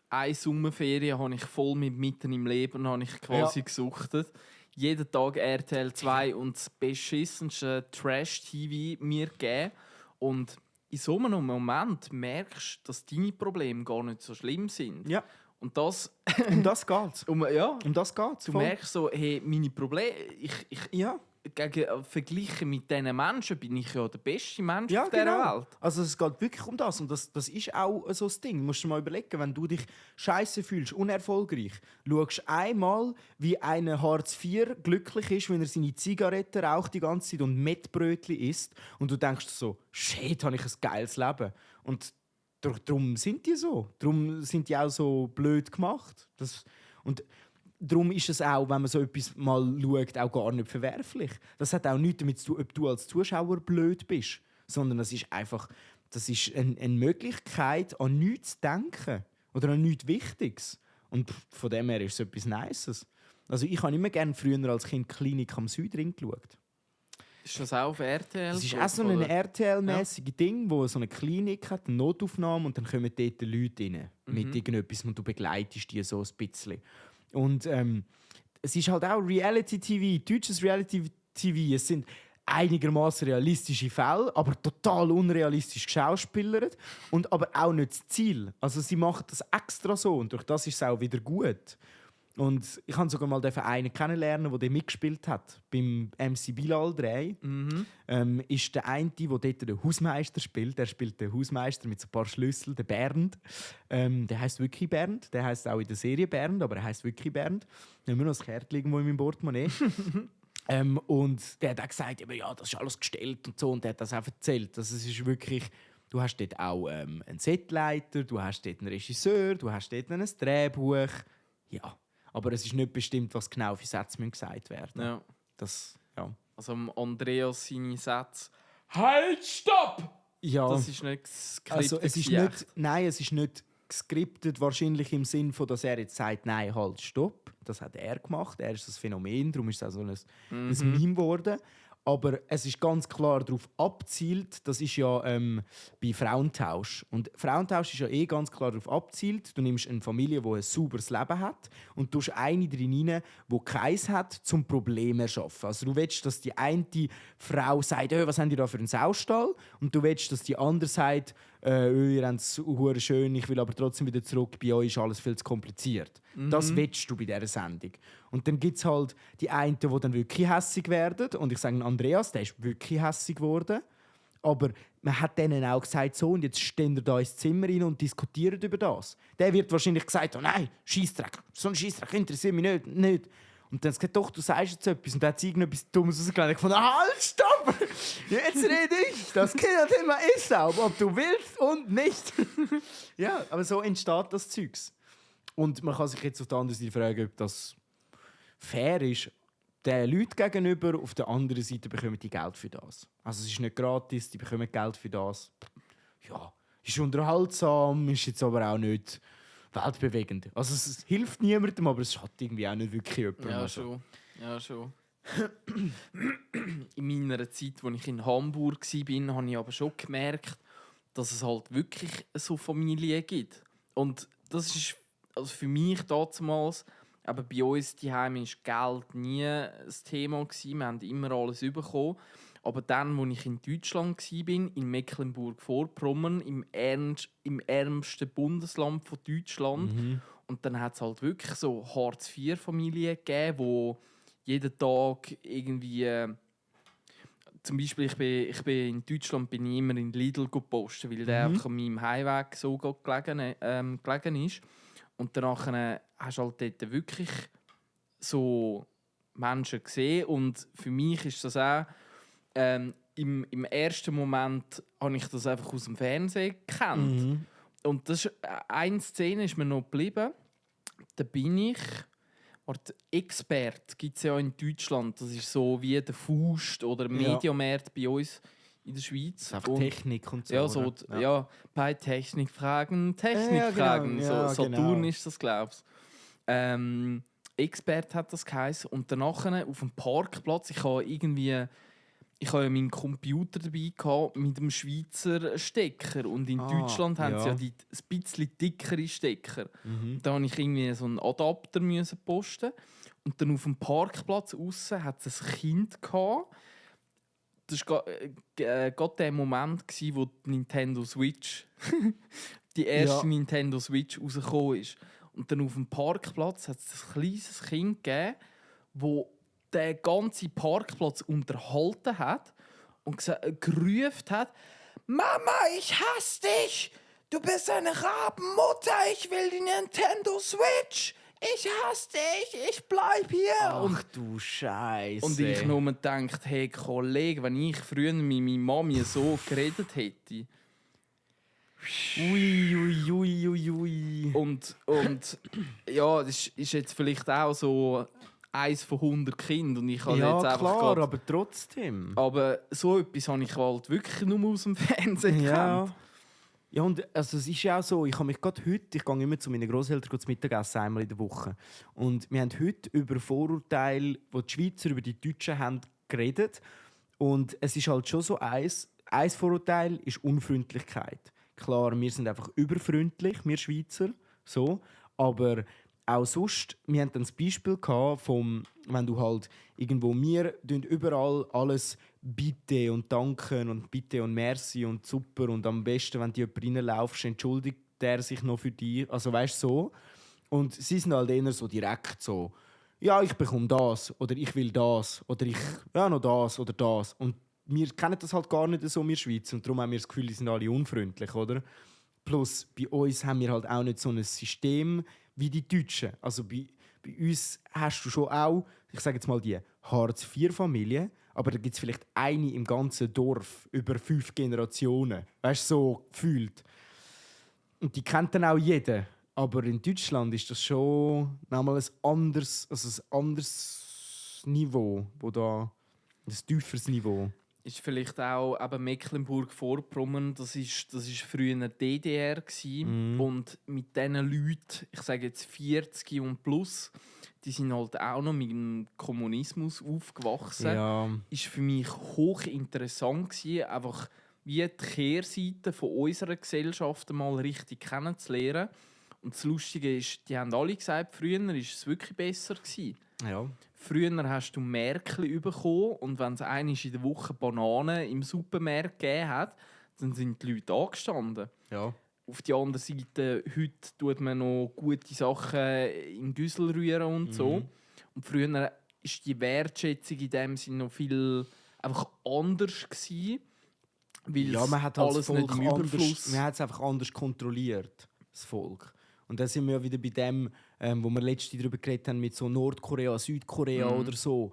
eine Sommerferien habe ich voll mitten im Leben habe ich quasi gesuchtet. Jeden Tag RTL 2 und das beschissenste Trash-TV mir gegeben. Und in so einem Moment merkst du, dass deine Probleme gar nicht so schlimm sind. Ja. Und das... Um das geht's. Um das geht's. Du merkst so, hey, meine Probleme... Verglichen mit diesen Menschen bin ich ja der beste Mensch auf dieser Welt. Also es geht wirklich um das. Und das ist auch so das Ding. Du musst dir mal überlegen, wenn du dich scheiße fühlst, unerfolgreich, schaust einmal, wie einer Hartz IV glücklich ist, wenn er seine Zigaretten raucht die ganze Zeit und Mettbrötchen isst. Und du denkst so, shit, habe ich ein geiles Leben. Und darum sind die so. Darum sind die auch so blöd gemacht. Darum ist es auch, wenn man so etwas mal schaut, auch gar nicht verwerflich. Das hat auch nichts damit zu tun, ob du als Zuschauer blöd bist. Sondern das ist einfach eine Möglichkeit, an nichts zu denken. Oder an nichts Wichtiges. Und von dem her ist es etwas Nices. Also ich habe immer gerne früher als Kind Klinik am Südring geschaut. Ist das auch auf RTL? Das ist auch so ein RTL-mäßiges Ding, wo so eine Klinik hat, eine Notaufnahme, und dann kommen dort Leute rein mit irgendetwas und du begleitest die so ein bisschen. Und es ist halt auch Reality-TV, deutsches Reality-TV. einigermaßen realistische Fälle, aber total unrealistisch geschauspielert und aber auch nicht das Ziel. Also sie macht das extra so und durch das ist es auch wieder gut. Und ich habe sogar mal einen kennenlernen, der mitgespielt hat beim MC Bilal 3. Ist der eine, der dort den Hausmeister spielt. Der spielt den Hausmeister mit so ein paar Schlüsseln, der Bernd. Der heißt wirklich Bernd. Der heißt auch in der Serie Bernd, aber er heißt wirklich Bernd. Ich habe immer noch das Kärtchen irgendwo in meinem Portemonnaie. Und der hat auch gesagt, ja, das ist alles gestellt und so. Und der hat das auch erzählt. Also es ist wirklich, du hast dort auch einen Setleiter, du hast dort einen Regisseur, du hast dort ein Drehbuch. Ja. Aber es ist nicht bestimmt, was genau für Sätze gesagt werden. Ja. Das, ja. Also Andreas seine Sätze «Halt, stopp!» Ja. Das ist nicht geskriptet. Also es ist nicht, nein, es ist nicht geskriptet, wahrscheinlich im Sinn von, dass er jetzt sagt, nein, halt, stopp. Das hat er gemacht. Er ist das Phänomen, darum ist es auch so ein Meme geworden. Aber es ist ganz klar darauf abzielt, das ist ja bei Frauentausch. Und Frauentausch ist ja ganz klar darauf abzielt, du nimmst eine Familie, die ein sauberes Leben hat und tust eine drin rein, die keins hat, zum Problem erschaffen. Also du willst, dass die eine Frau sagt, was haben die da für einen Saustall? Und du willst, dass die andere sagt, ihr habt es hure schön, ich will aber trotzdem wieder zurück, bei euch ist alles viel zu kompliziert. Das willst du bei dieser Sendung. Und dann gibt es halt die einen, die dann wirklich hässig werden. Und ich sage Andreas, der ist wirklich hässig geworden. Aber man hat denen auch gesagt, so, und jetzt stehen wir da ins Zimmer rein und diskutieren über das. Der wird wahrscheinlich gesagt, oh nein, Scheissdreck, so ein Scheissdreck interessiert mich nicht. Und dann hat er gesagt, doch, du sagst jetzt etwas. Und dann hat sie irgendetwas Dummes rausgelegt. Ich fand, halt, stopp! Jetzt rede ich! Das Kinderthema ist auch, ob du willst und nicht. Ja, aber so entsteht das Zeugs. Und man kann sich jetzt auf der anderen Seite fragen, ob das fair ist, den Leuten gegenüber. Auf der anderen Seite bekommen die Geld für das. Also es ist nicht gratis, die bekommen Geld für das. Ja, ist unterhaltsam, ist jetzt aber auch nicht weltbewegend. Also es hilft niemandem, aber es schadet irgendwie auch nicht wirklich jemandem. Ja, schon. Ja, schon. In meiner Zeit, als ich in Hamburg war, habe ich aber schon gemerkt, dass es halt wirklich so Familien gibt. Und das ist also für mich damals, aber bei uns daheim war Geld nie das Thema. Wir haben immer alles bekommen. Aber dann, als ich in Deutschland war, in Mecklenburg-Vorpommern, im ärmsten Bundesland von Deutschland, und dann hat es halt wirklich so Hartz-IV-Familien gegeben, wo jeden Tag irgendwie... Zum Beispiel, ich bin in Deutschland bin ich immer in Lidl gepostet, weil der einfach an meinem Heimweg so gut gelegen ist. Und danach hast du halt dort wirklich so Menschen gesehen. Und für mich ist das auch... im ersten Moment habe ich das einfach aus dem Fernsehen gekannt. Und das ist, eine Szene ist mir noch geblieben. Da bin ich... Expert gibt es ja in Deutschland. Das ist so wie der Faust oder Mediamarkt bei uns in der Schweiz. Einfach Technik und so. Ja, so bei Technikfragen. Technikfragen. Ja, so genau. Saturn ist das, glaube ich. Expert hat das geheißen. Und danach auf dem Parkplatz, ich habe meinen Computer dabei gehabt mit dem Schweizer Stecker. Und in Deutschland haben sie ja die ein bisschen dickere Stecker. Da musste ich irgendwie so einen Adapter posten. Und dann auf dem Parkplatz aussen hat es ein Kind gehabt. Das war gerade der Moment, wo die Nintendo Switch, die erste Nintendo Switch rausgekommen ist. Und dann auf dem Parkplatz hat es ein kleines Kind gegeben, wo den ganzen Parkplatz unterhalten hat und gerufen hat: «Mama, ich hasse dich! Du bist eine Rabenmutter! Ich will die Nintendo Switch! Ich hasse dich! Ich bleib hier!» Ach du Scheiße. Und ich nur gedacht, hey Kollege, wenn ich früher mit meiner Mami so geredet hätte. Ui. Und ja, das ist jetzt vielleicht auch so 1 von 100 Kindern. Und ich habe Ja, jetzt einfach klar, grad, aber trotzdem. aber so etwas habe ich halt wirklich nur aus dem Fernsehen gekannt. Ja, und also, es ist ja auch so, ich gehe immer zu meinen Grosseltern zum Mittagessen einmal in der Woche. Und wir haben heute über Vorurteile, die die Schweizer über die Deutschen haben, geredet. Und es ist halt schon so, ein Vorurteil ist Unfreundlichkeit. Klar, wir sind einfach überfreundlich, wir Schweizer, so. Aber auch sonst, wir hatten dann das Beispiel gehabt, wenn du halt irgendwo, wir überall alles Bitte und Danken und Bitte und Merci und super und am besten, wenn du jemand reinlaufst, entschuldigt der sich noch für dich. Also weißt du, so. Und sie sind halt eher so direkt so, ja, ich bekomme das oder ich will das oder ich, ja, noch das oder das. Und wir kennen das halt gar nicht so in der Schweiz und darum haben wir das Gefühl, die sind alle unfreundlich, oder? Plus, bei uns haben wir halt auch nicht so ein System wie die Deutschen. Also bei uns hast du schon auch, ich sage jetzt mal die Hartz-IV-Familie, aber da gibt es vielleicht eine im ganzen Dorf über 5 Generationen. Weißt du, so gefühlt. Und die kennt dann auch jeder. Aber in Deutschland ist das schon nochmal ein anderes Niveau, wo da ein tieferes Niveau. Ist vielleicht auch eben Mecklenburg-Vorpommern, das ist früher eine DDR gsi. Und mit diesen Leuten, ich sage jetzt 40 und plus, die sind halt auch noch mit dem Kommunismus aufgewachsen. Ja. Ist für mich hochinteressant gsi, einfach wie die Kehrseite von unserer Gesellschaft mal richtig kennenzulernen. Und das Lustige ist, die haben alle gesagt, früher war es wirklich besser gewesen. Ja. Früher hast du Märkli bekommen und wenn es einmal in der Woche Bananen im Supermarkt gegeben hat, dann sind die Leute angestanden. Ja. Auf der anderen Seite, heute tut man noch gute Sachen in Güssel rühren und so. Und früher war die Wertschätzung in dem Sinne noch viel einfach anders gewesen, weil Ja, man hat halt alles das nicht Volk im anders, Überfluss. man hat es einfach anders kontrolliert, das Volk. Und dann sind wir ja wieder bei dem, wo wir letztens darüber geredet haben, mit so Nordkorea, Südkorea oder so.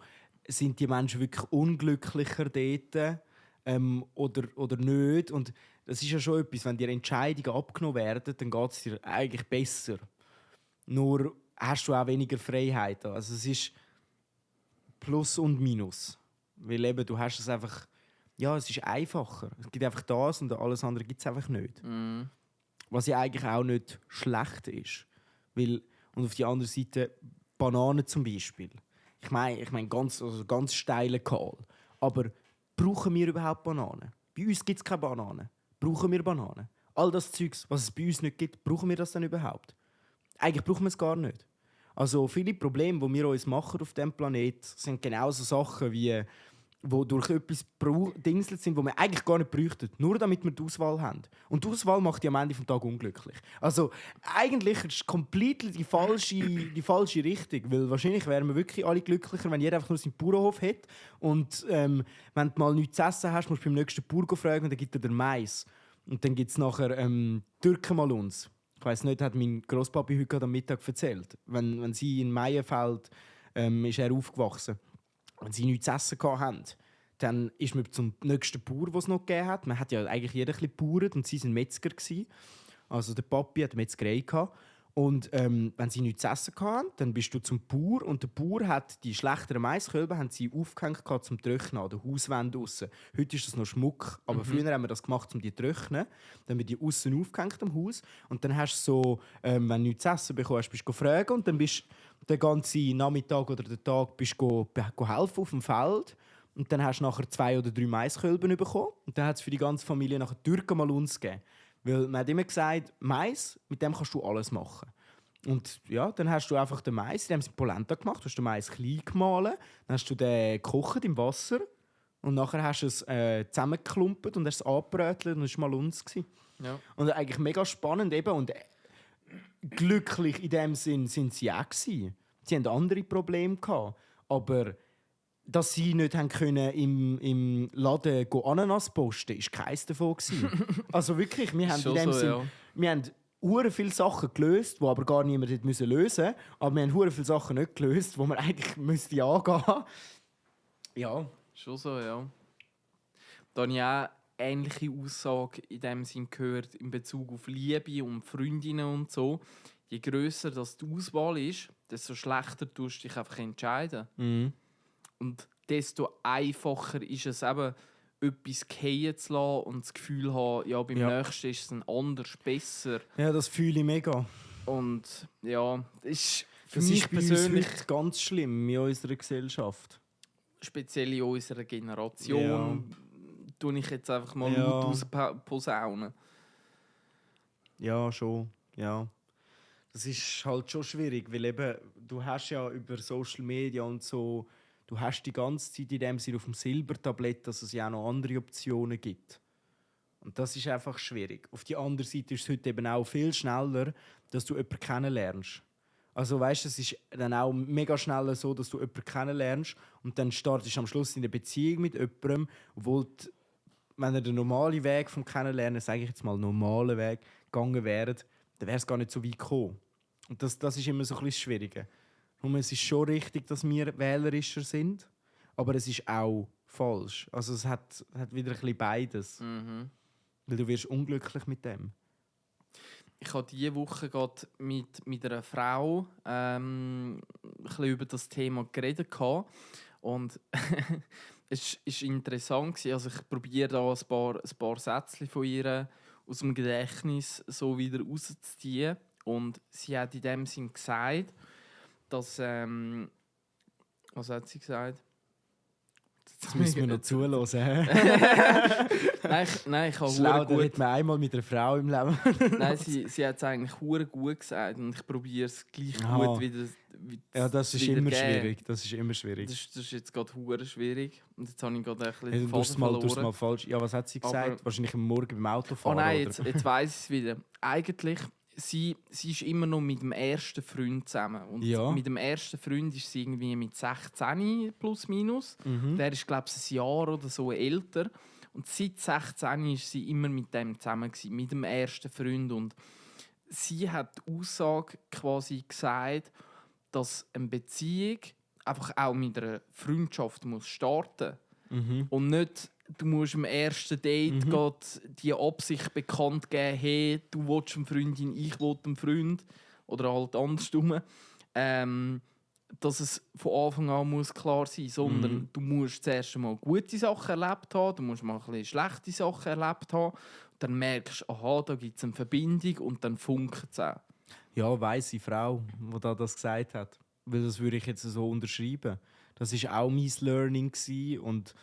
Sind die Menschen wirklich unglücklicher dort oder nicht? Und das ist ja schon etwas, wenn dir Entscheidungen abgenommen werden, dann geht es dir eigentlich besser. Nur hast du auch weniger Freiheit. Also es ist Plus und Minus. Weil eben, du hast es einfach... Ja, es ist einfacher. Es gibt einfach das und alles andere gibt es einfach nicht. Was ja eigentlich auch nicht schlecht ist. Weil, und auf der anderen Seite, Bananen zum Beispiel. Ich meine ganz steile Call. Aber brauchen wir überhaupt Bananen? Bei uns gibt es keine Bananen. Brauchen wir Bananen? All das Zeugs, was es bei uns nicht gibt, brauchen wir das dann überhaupt? Eigentlich brauchen wir es gar nicht. Also viele Probleme, die wir uns machen auf diesem Planeten, sind genauso Sachen wie die durch etwas dingselt sind, das wir eigentlich gar nicht bräuchten. Nur damit wir die Auswahl haben. Und die Auswahl macht die am Ende des Tages unglücklich. Also eigentlich ist es komplett die falsche Richtung. Weil wahrscheinlich wären wir wirklich alle glücklicher, wenn jeder einfach nur seinen Bauernhof hätte. Und wenn du mal nichts zu essen hast, musst du beim nächsten Bauern fragen und dann gibt er dir Mais. Und dann gibt es nachher Türkenmaluns. Ich weiss nicht, hat mein Grosspapi heute gerade am Mittag erzählt. Wenn sie in Meienfeld ist er aufgewachsen. Wenn sie nichts zu essen hatten, dann ist man zum nächsten Bauer, den es noch gegeben hat. Man hat ja eigentlich jeder ein bisschen gebauert und sie waren Metzger. Also der Papi hatte eine Metzgerei gehabt. Und wenn sie nichts zu essen hatten, dann bist du zum Bauer und der Bauer hat die schlechteren Maiskölben haben sie aufgehängt zum Trocknen an der Hauswand aussen. Heute ist das noch Schmuck, aber früher haben wir das gemacht, um die zu trocknen. Dann wird die aussen aufgehängt am Haus und dann hast du so, wenn du nichts zu essen bekommst, bist du fragen und dann bist du den ganzen Nachmittag oder den Tag bist du helfen auf dem Feld. Und dann hast du nachher 2 oder 3 Maiskölben bekommen und dann hat es für die ganze Familie nachher Türkenmaluns gegeben. Weil man hat immer gesagt, Mais, mit dem kannst du alles machen. Und ja, dann hast du einfach den Mais, die haben sie Polenta gemacht, du hast den Mais klein gemahlen, dann hast du den gekocht im Wasser und nachher hast du es zusammengeklumpert und hast es angebrötelt und es war Maluns. Ja. Und eigentlich mega spannend eben und glücklich in dem Sinn sind sie auch gewesen. Sie hatten andere Probleme gehabt, aber dass sie nicht haben können im Laden Ananas posten, ist keins davon gewesen. Also wirklich, wir haben in dem so, Sinn, ja. wir haben hure viele Sachen gelöst, die aber gar niemand hätte lösen müssen. Aber wir haben hure viele Sachen nicht gelöst, die man eigentlich müsste angehen. Ja. Schon so, ja. Da habe ich auch ähnliche Aussage in dem Sinn gehört in Bezug auf Liebe und Freundinnen und so. Je grösser das die Auswahl ist, desto schlechter tust du dich einfach entscheiden. Und desto einfacher ist es eben, etwas fallen zu lassen und das Gefühl haben, ja, beim nächsten ist es ein anders, besser. Ja, das fühle ich mega. Und ja, das ist für Das mich ist bei uns persönlich heute ganz schlimm in unserer Gesellschaft. speziell in unserer Generation, tue ich jetzt einfach mal laut rausposaunen. Ja, schon. Ja. Das ist halt schon schwierig, weil eben, du hast ja über Social Media und so, du hast die ganze Zeit in dem Sinne auf dem Silbertablett, dass es ja auch noch andere Optionen gibt. Und das ist einfach schwierig. Auf der anderen Seite ist es heute eben auch viel schneller, dass du jemanden kennenlernst. Also weißt, es ist dann auch mega schnell so, dass du jemanden kennenlernst und dann startest du am Schluss in eine Beziehung mit jemandem, obwohl wenn er den normalen Weg vom Kennenlernen, sage ich jetzt mal normalen Weg, gegangen wäre, dann wäre es gar nicht so weit gekommen. Und das ist immer so ein bisschen schwieriger. Und es ist schon richtig, dass wir wählerischer sind, aber es ist auch falsch. Also es hat wieder ein bisschen beides. Weil du wirst unglücklich mit dem. Ich habe diese Woche gerade mit einer Frau ein bisschen über das Thema geredet. Und es war interessant. Also ich probiere da ein paar Sätze von ihr aus dem Gedächtnis so wieder rauszuziehen. Und sie hat in dem Sinn gesagt, dass... was hat sie gesagt? Jetzt müssen wir noch zuhören. Nein, ich habe Schlau, gut... da hat man einmal mit einer Frau im Leben. Nein, sie hat es eigentlich hure gut gesagt und ich probiere es gleich Aha. gut wieder. Ja, das ist wieder immer geben. schwierig. Das ist immer schwierig. Das ist jetzt gerade hure schwierig und jetzt habe ich gerade ein bisschen Hey, den du hast Faden mal verloren. falsch. Ja, was hat sie gesagt? Aber- Wahrscheinlich am Morgen beim Oh Autofahren. nein, oder? jetzt weiss ich es wieder. Eigentlich, sie ist immer noch mit dem ersten Freund zusammen. Und Ja. mit dem ersten Freund ist sie irgendwie mit 16 plus minus. Mhm. Der ist, glaube ich, ein Jahr oder so älter. Und seit 16 ist sie immer mit dem zusammen gewesen, mit dem ersten Freund. Und sie hat die Aussage quasi gesagt, dass eine Beziehung einfach auch mit einer Freundschaft muss starten Mhm. und nicht, du musst am ersten Date gerade die Absicht bekannt geben, hey, du willst eine Freundin, ich will einen Freund. Oder halt andersrum. Dass es von Anfang an muss klar sein muss, sondern du musst zuerst einmal gute Sachen erlebt haben, du musst mal ein bisschen schlechte Sachen erlebt haben. Dann merkst du, aha, da gibt es eine Verbindung und dann funkt es auch. Ja, weisse Frau, die das gesagt hat. Weil das würde ich jetzt so unterschreiben. Das war auch mein Learning gewesen und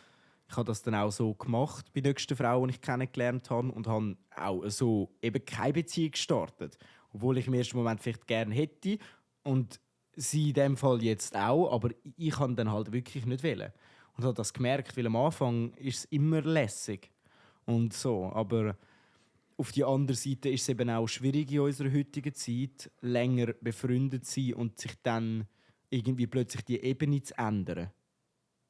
ich habe das dann auch so gemacht bei der nächsten Frau, die ich kennengelernt habe und habe auch so eben keine Beziehung gestartet. Obwohl ich im ersten Moment vielleicht gerne hätte und sie in dem Fall jetzt auch, aber ich kann dann halt wirklich nicht wählen. Und habe das gemerkt, weil am Anfang ist es immer lässig und so, aber auf die andere Seite ist es eben auch schwierig in unserer heutigen Zeit, länger befreundet zu sein und sich dann irgendwie plötzlich die Ebene zu ändern.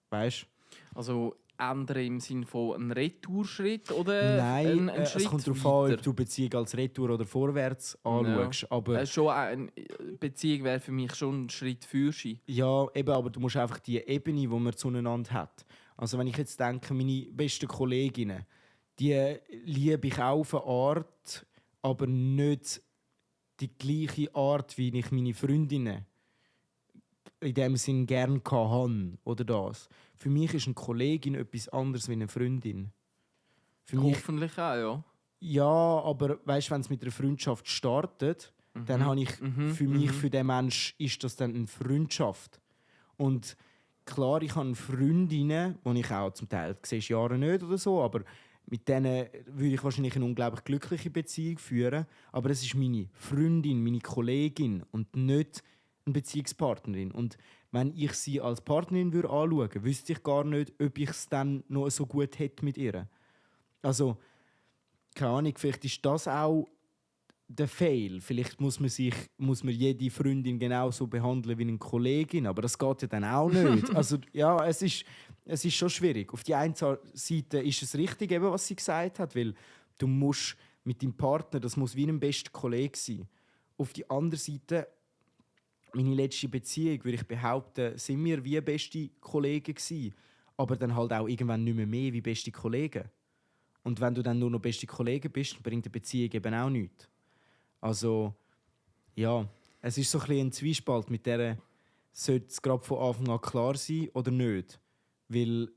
Weißt du? Also ändern im Sinne von einem Retourschritt oder Nein, ein Schritt es kommt darauf weiter? an, ob du Beziehung als Retour oder vorwärts anschaust. Aber Schon eine Beziehung wäre für mich schon ein Schritt für sie. ja, eben, aber du musst einfach die Ebene, die man zueinander hat. Also wenn ich jetzt denke, meine besten Kolleginnen, die liebe ich auch auf eine Art, aber nicht die gleiche Art, wie ich meine Freundinnen in dem Sinn gerne hatte oder das. Für mich ist eine Kollegin etwas anderes wie eine Freundin. Für mich, Hoffentlich auch, ja. ja, aber weißt, wenn es mit einer Freundschaft startet, dann habe ich für mich, für den Mensch ist das dann eine Freundschaft. Und klar, ich habe Freundinnen, die ich auch zum Teil siehst Jahre nicht oder so, aber mit denen würde ich wahrscheinlich eine unglaublich glückliche Beziehung führen. Aber es ist meine Freundin, meine Kollegin und nicht eine Beziehungspartnerin. Und wenn ich sie als Partnerin anschauen würde, wüsste ich gar nicht, ob ich es dann noch so gut hätte mit ihr. Also, keine Ahnung, vielleicht ist das auch der Fail. Vielleicht muss man jede Freundin genauso behandeln wie eine Kollegin, aber das geht ja dann auch nicht. Also, ja, es ist schon schwierig. Auf die einen Seite ist es richtig, eben, was sie gesagt hat, weil du musst mit deinem Partner, das muss wie ein bester Kollege sein. Auf die andere Seite, meine letzte Beziehung, würde ich behaupten, sind wir wie beste Kollegen gewesen, aber dann halt auch irgendwann nicht mehr wie beste Kollegen. Und wenn du dann nur noch beste Kollegen bist, bringt eine Beziehung eben auch nichts. Also, ja, es ist so ein bisschen ein Zwiespalt, mit der sollte es gerade von Anfang an klar sein oder nicht. Weil,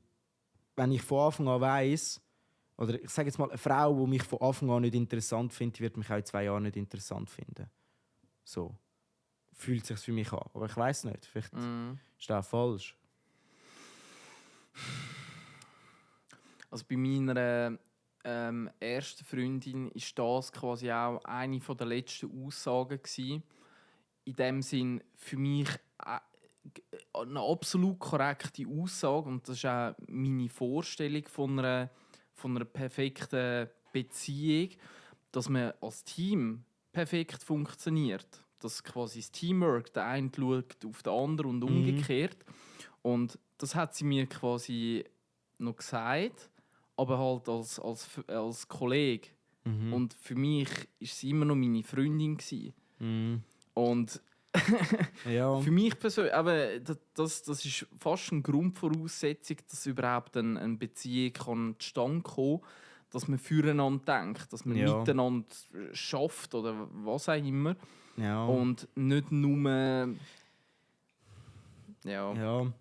wenn ich von Anfang an weiss, oder ich sage jetzt mal, eine Frau, die mich von Anfang an nicht interessant findet, wird mich auch in 2 Jahren nicht interessant finden. So fühlt es sich für mich an. Aber ich weiss nicht, vielleicht ist das auch falsch. Also bei meiner ersten Freundin ist das quasi auch eine der letzten Aussagen gewesen. In dem Sinn für mich eine absolut korrekte Aussage und das ist auch meine Vorstellung von einer perfekten Beziehung, dass man als Team perfekt funktioniert. Dass quasi das Teamwork, der eine schaut auf den anderen und umgekehrt. Und das hat sie mir quasi noch gesagt, aber halt als Kollege. Und für mich war sie immer noch meine Freundin gewesen. Und Ja. für mich persönlich, aber das ist fast eine Grundvoraussetzung, dass überhaupt eine Beziehung zustande kommen kann, dass man füreinander denkt, dass man Ja. miteinander schafft oder was auch immer. Ja. Und nicht nur. Ja.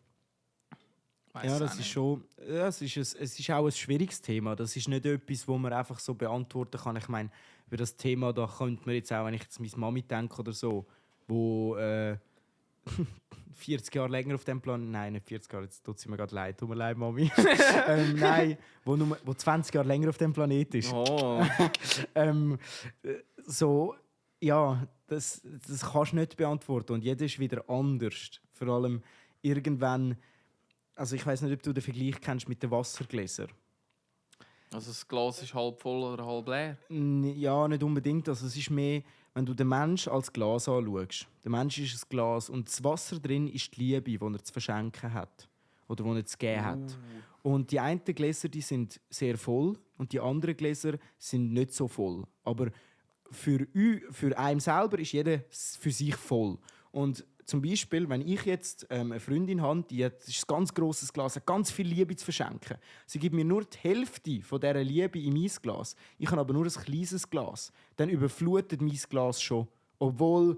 Weiss Ja, auch das ist nicht. schon. Ja, es ist auch ein schwieriges Thema. Das ist nicht etwas, wo man einfach so beantworten kann. Ich meine, über das Thema, da könnte man jetzt auch, wenn ich jetzt an meine Mami denke oder so, wo 40 Jahre länger auf dem Plan. Nein, nicht 40 Jahre, jetzt tut sie mir gerade leid. Tut mir leid, Mami. Nein, wo 20 Jahre länger auf dem Planet ist. Oh, So, ja, das kannst du nicht beantworten. Und jeder ist wieder anders. Vor allem irgendwann. Also ich weiß nicht, ob du den Vergleich kennst mit den Wassergläsern. also das Glas ist halb voll oder halb leer. Ja, nicht unbedingt. Also es ist mehr, wenn du den Mensch als Glas anschaust. Der Mensch ist ein Glas und das Wasser drin ist die Liebe, die er zu verschenken hat oder die er zu geben hat. Und die einen Gläser, die sind sehr voll und die anderen Gläser sind nicht so voll. Aber für einen selber ist jeder für sich voll. Und zum Beispiel, wenn ich jetzt eine Freundin habe, die hat ein ganz grosses Glas, hat ganz viel Liebe zu verschenken. Sie gibt mir nur die Hälfte von dieser Liebe in mein Glas. Ich habe aber nur ein kleines Glas. Dann überflutet mein Glas schon, obwohl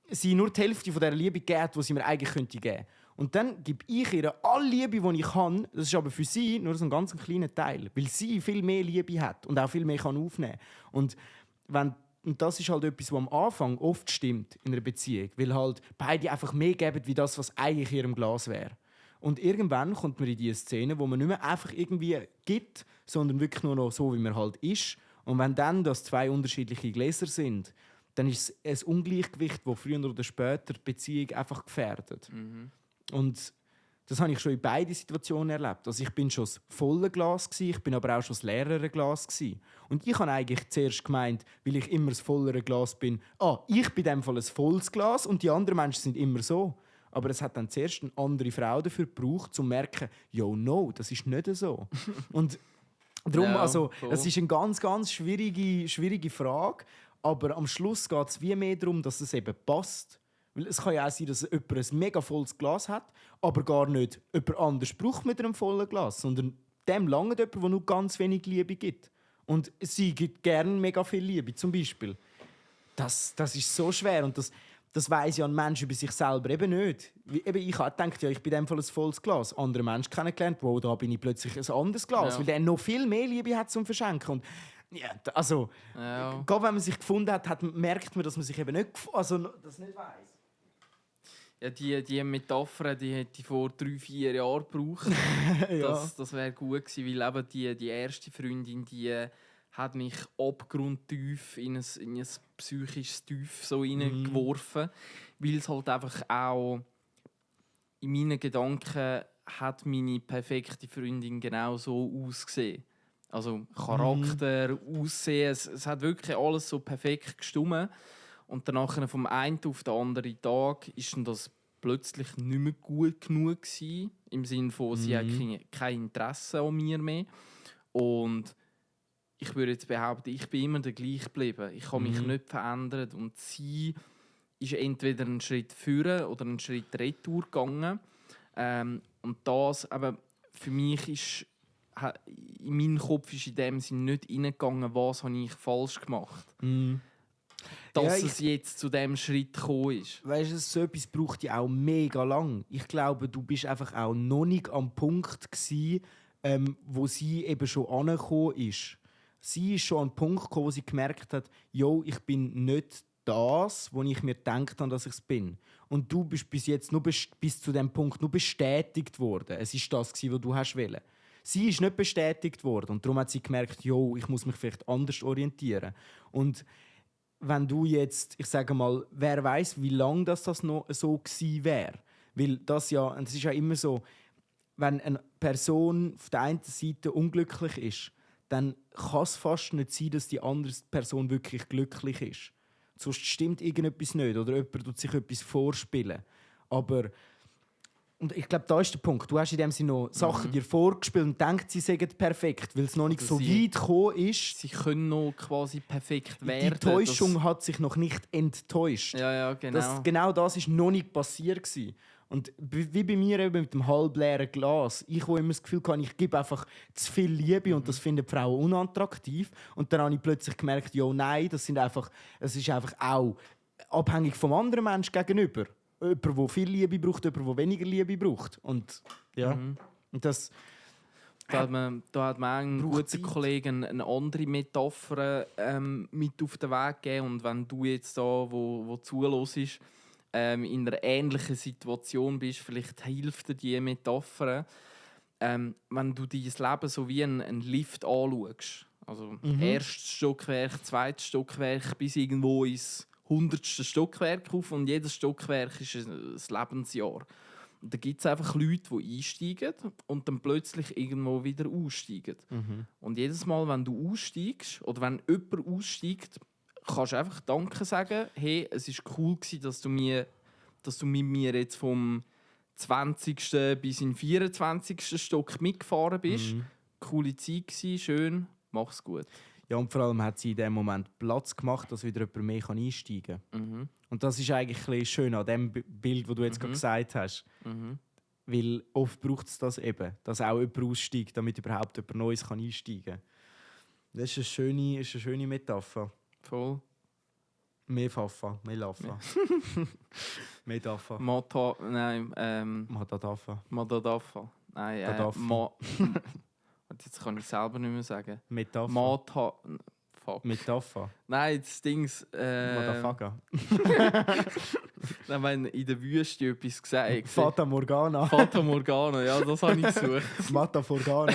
sie nur die Hälfte von dieser Liebe gibt, die sie mir eigentlich geben könnte. Und dann gebe ich ihr alle Liebe, die ich kann. Das ist aber für sie nur so ein ganz kleiner Teil, weil sie viel mehr Liebe hat und auch viel mehr aufnehmen kann. Und das ist halt etwas, was am Anfang oft stimmt in einer Beziehung, weil halt beide einfach mehr geben, wie das, was eigentlich in ihrem Glas wäre. Und irgendwann kommt man in diese Szene, wo man nicht mehr einfach irgendwie gibt, sondern wirklich nur noch so, wie man halt ist. Und wenn dann das zwei unterschiedliche Gläser sind, dann ist es ein Ungleichgewicht, das früher oder später die Beziehung einfach gefährdet. Und das habe ich schon in beiden Situationen erlebt. Also ich bin schon das volle Glas gsi, ich bin aber auch schon das leere Glas gsi. Und ich habe eigentlich zuerst gemeint, weil ich immer das vollere Glas bin, ich bin in dem Fall ein volles Glas und die anderen Menschen sind immer so. Aber es hat dann zuerst eine andere Frau dafür gebraucht, um zu merken, no, das ist nicht so. Und darum, Ja, also, voll. es ist eine ganz, ganz schwierige Frage. Aber am Schluss geht es wie mehr darum, dass es eben passt. Weil es kann ja auch sein, dass jemand ein mega volles Glas hat, aber gar nicht jemand anders braucht mit einem vollen Glas, sondern dem langt jemand, der nur ganz wenig Liebe gibt. Und sie gibt gerne mega viel Liebe, zum Beispiel. Das ist so schwer und das weiss ja ein Mensch über sich selber eben nicht. Ich habe gedacht, ich bin in dem Fall ein volles Glas. Andere Menschen kennengelernt, da bin ich plötzlich ein anderes Glas, Ja. weil der noch viel mehr Liebe hat zum Verschenken. Und ja, also, Ja. gerade wenn man sich gefunden hat, merkt man, dass man sich eben nicht, das nicht weiss. Ja, die Metapher, die hätte ich vor 3-4 Jahren gebraucht. Ja. Das wäre gut gewesen, weil eben die erste Freundin, die hat mich abgrundtief in ein psychisches Tief so reingeworfen. Weil es halt einfach auch in meinen Gedanken hat meine perfekte Freundin genau so ausgesehen. Also Charakter, Aussehen, es hat wirklich alles so perfekt gestimmt. Und dann vom einen auf den anderen Tag ist dann das plötzlich nicht mehr gut genug gewesen, im Sinne von, sie hat kein Interesse an mir mehr. Und ich würde jetzt behaupten, ich bin immer der gleich geblieben. Ich habe mich nicht verändert und sie ist entweder einen Schritt führen oder einen Schritt retour gegangen. Und das, aber für mich ist in meinen Kopf ist in dem Sinne nicht reingegangen, was habe ich falsch gemacht. Dass Ja, es jetzt zu dem Schritt gekommen ist. Weißt du, so etwas braucht ja auch mega lang. Ich glaube, du bist einfach auch noch nicht am Punkt gsi, wo sie eben schon angekommen ist. Sie ist schon an den Punkt gekommen, wo sie gemerkt hat, ich bin nicht das, wo ich mir gedacht habe, dass ich es bin. Und du bist bis jetzt nur bis zu dem Punkt nur bestätigt worden. Es ist das gsi, was du hast wollen. Sie ist nicht bestätigt worden und darum hat sie gemerkt, ich muss mich vielleicht anders orientieren. Und wenn du jetzt, ich sage mal, wer weiß, wie lange das noch so gewesen wäre. Weil das ist ja immer so, wenn eine Person auf der einen Seite unglücklich ist, dann kann es fast nicht sein, dass die andere Person wirklich glücklich ist. Sonst stimmt irgendetwas nicht oder jemand tut sich etwas vorspielen. Aber und ich glaube, da ist der Punkt. Du hast in dem Sinne noch Sachen dir vorgespielt und denkt, sie seien perfekt, weil es noch nicht Oder so sie- weit gekommen ist. Sie können noch quasi perfekt werden. Die Täuschung hat sich noch nicht enttäuscht. Ja, genau. Genau das ist noch nicht passiert gewesen. Und wie bei mir eben mit dem halbleeren Glas. Ich habe immer das Gefühl, ich gebe einfach zu viel Liebe und das finden die Frauen unattraktiv. Und dann habe ich plötzlich gemerkt, nein, es ist einfach auch abhängig vom anderen Menschen gegenüber. Jemand, der viel Liebe braucht, jemand, der weniger Liebe braucht. Und ja, und das... Da hat mir ein Braucht guter Zeit. Kollege eine andere Metapher mit auf den Weg gegeben. Und wenn du jetzt da, wo zuhörst, in einer ähnlichen Situation bist, vielleicht hilft dir diese Metapher. Wenn du dein Leben so wie einen Lift anschaust, also erstes Stockwerk, zweites Stockwerk, bis irgendwo ins 100. Stockwerk auf und jedes Stockwerk ist ein Lebensjahr. Und da gibt es einfach Leute, die einsteigen und dann plötzlich irgendwo wieder aussteigen. Und jedes Mal, wenn du aussteigst oder wenn jemand aussteigt, kannst du einfach Danke sagen. Hey, es war cool, dass du mit mir jetzt vom 20. bis in den 24. Stock mitgefahren bist. Coole Zeit gewesen, schön, mach's gut. Ja, und vor allem hat sie in dem Moment Platz gemacht, dass wieder jemand mehr einsteigen kann. Und das ist eigentlich ein bisschen schön an dem Bild, das du jetzt gerade gesagt hast. Weil oft braucht es das eben, dass auch jemand aussteigt, damit überhaupt jemand Neues einsteigen kann. Das ist eine schöne Metapher. Voll. Mehr Faffa, mehr Laffa. Mehr Daffa. Matadafa. Madadafa. Nein, Gaddafi. Jetzt kann ich selber nicht mehr sagen. Metapher. Fuck. Metapher. Nein, das Ding. Motherfucker. Wenn in der Wüste etwas gesagt Fata Morgana. Fata Morgana, ja, das habe ich gesucht. Mata Forgana.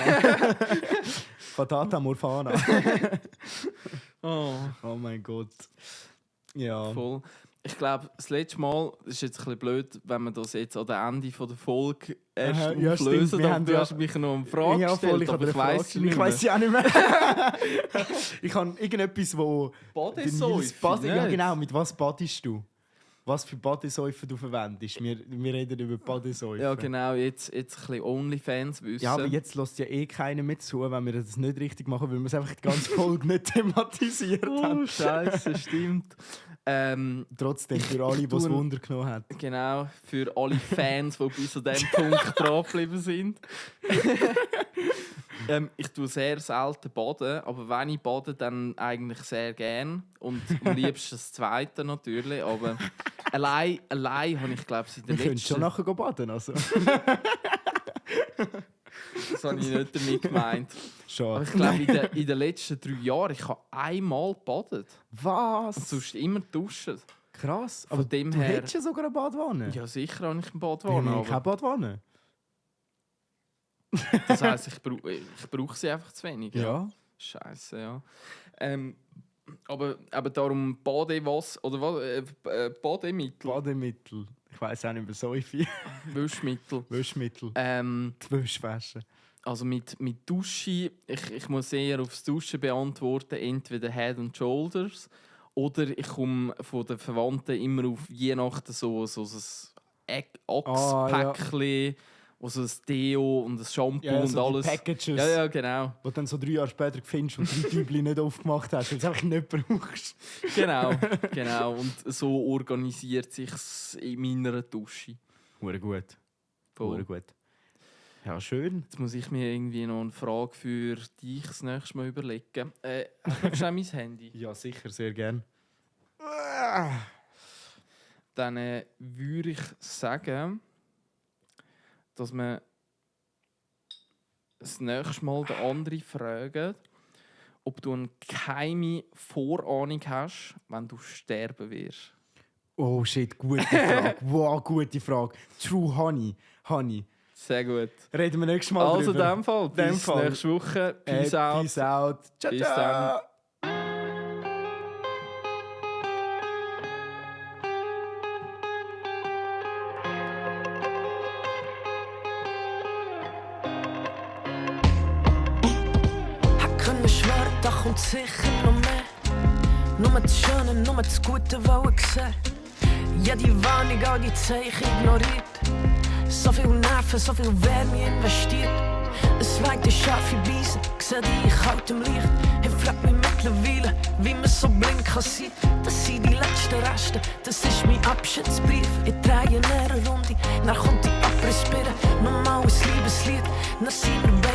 Fatata Morfana. Oh, Oh mein Gott. Ja. voll. Ich glaube, das letzte Mal, das ist jetzt ein bisschen blöd, wenn wir das jetzt an der Ende der Folge erst Aha, ja, auflösen. stimmt. Wir Aber haben du ja- hast mich noch eine Frage Ja, voll, gestellt, aber ich weiss sie Ich nicht weiss mehr. sie auch nicht mehr. Ich habe irgendetwas, wo... Badesäufe, Ja, nicht? genau. Mit was badest du? Was für Badesäufe du verwendest? Wir reden über Badesäufe. Ja, genau, jetzt ein bisschen Onlyfans wissen. Ja, aber jetzt lässt ja eh keiner mehr zu, wenn wir das nicht richtig machen, weil wir es einfach die ganze Folge nicht thematisiert haben. Oh, Scheiße, stimmt. Trotzdem, für alle, die es Wunder genommen hat. Genau, für alle Fans, die bis zu diesem Punkt drangeblieben sind. Ich tue sehr selten baden, aber wenn ich bade, dann eigentlich sehr gern. Und am liebsten das Zweite natürlich. Aber allein habe ich, glaube ich, in der Wir können schon letzten... nachher baden. Also. Das habe ich nicht damit gemeint. Aber Schade. ich glaube, in den letzten 3 Jahren, ich habe einmal gebadet. Und Was? sonst immer duschen. Krass. Von Aber dem du her- hättest ja sogar eine Badwanne. Ja, sicher habe ich eine Wir Badwanne. haben keine Aber Badwanne. das heisst, ich brauche sie einfach zu wenig. Ja. Scheiße, ja. Aber darum Badewasser oder was? Bademittel, Bademittel. Ich weiss auch nicht mehr so viel. Wischmittel. Wäschmittel. Die Wäschwäsche. Also mit Dusche, ich muss eher aufs Duschen beantworten, entweder Head and Shoulders oder ich komme von den Verwandten immer auf Weihnachten so ein Achspäckchen, wo so ein Deo und ein Shampoo Ja, und so alles. die Packages, Ja, genau. die du dann so 3 Jahre später findest und 3 Tübli nicht aufgemacht hast, weil du es einfach nicht brauchst. Genau. Und so organisiert sich in meiner Dusche. Hure gut. Voll. Hure gut. Ja, schön. Jetzt muss ich mir irgendwie noch eine Frage für dich das nächste Mal überlegen. Hast du schon mein Handy? Ja, sicher, sehr gern. Dann würde ich sagen, dass wir das nächste Mal den anderen fragen, ob du eine geheime Vorahnung hast, wenn du sterben wirst. Oh shit, gute Frage. Wow, gute Frage. True Honey. Sehr gut. Reden wir nächstes Mal Also in drüber. dem Fall, Dem bis Fall. nächste Woche. Peace out. Peace out. Ciao, Bis ciao. dann. kommt sicher noch mehr. Nur das Schöne, nur das Gute wollen sehen. Jede Warnung, all die Zeichen ignoriert. So viel Nerven, so viel Wärme investiert. Es weite scharfe Beise, sehe dich in kaltem Licht. Ich frag mich mittlerweile, wie man so blind kann sein. Das sind die letzten Reste, das ist mein Abschiedsbrief. Ich drehe eine Runde, dann kommt die Abrissbirne. Nochmal ein Liebeslied, dann sind wir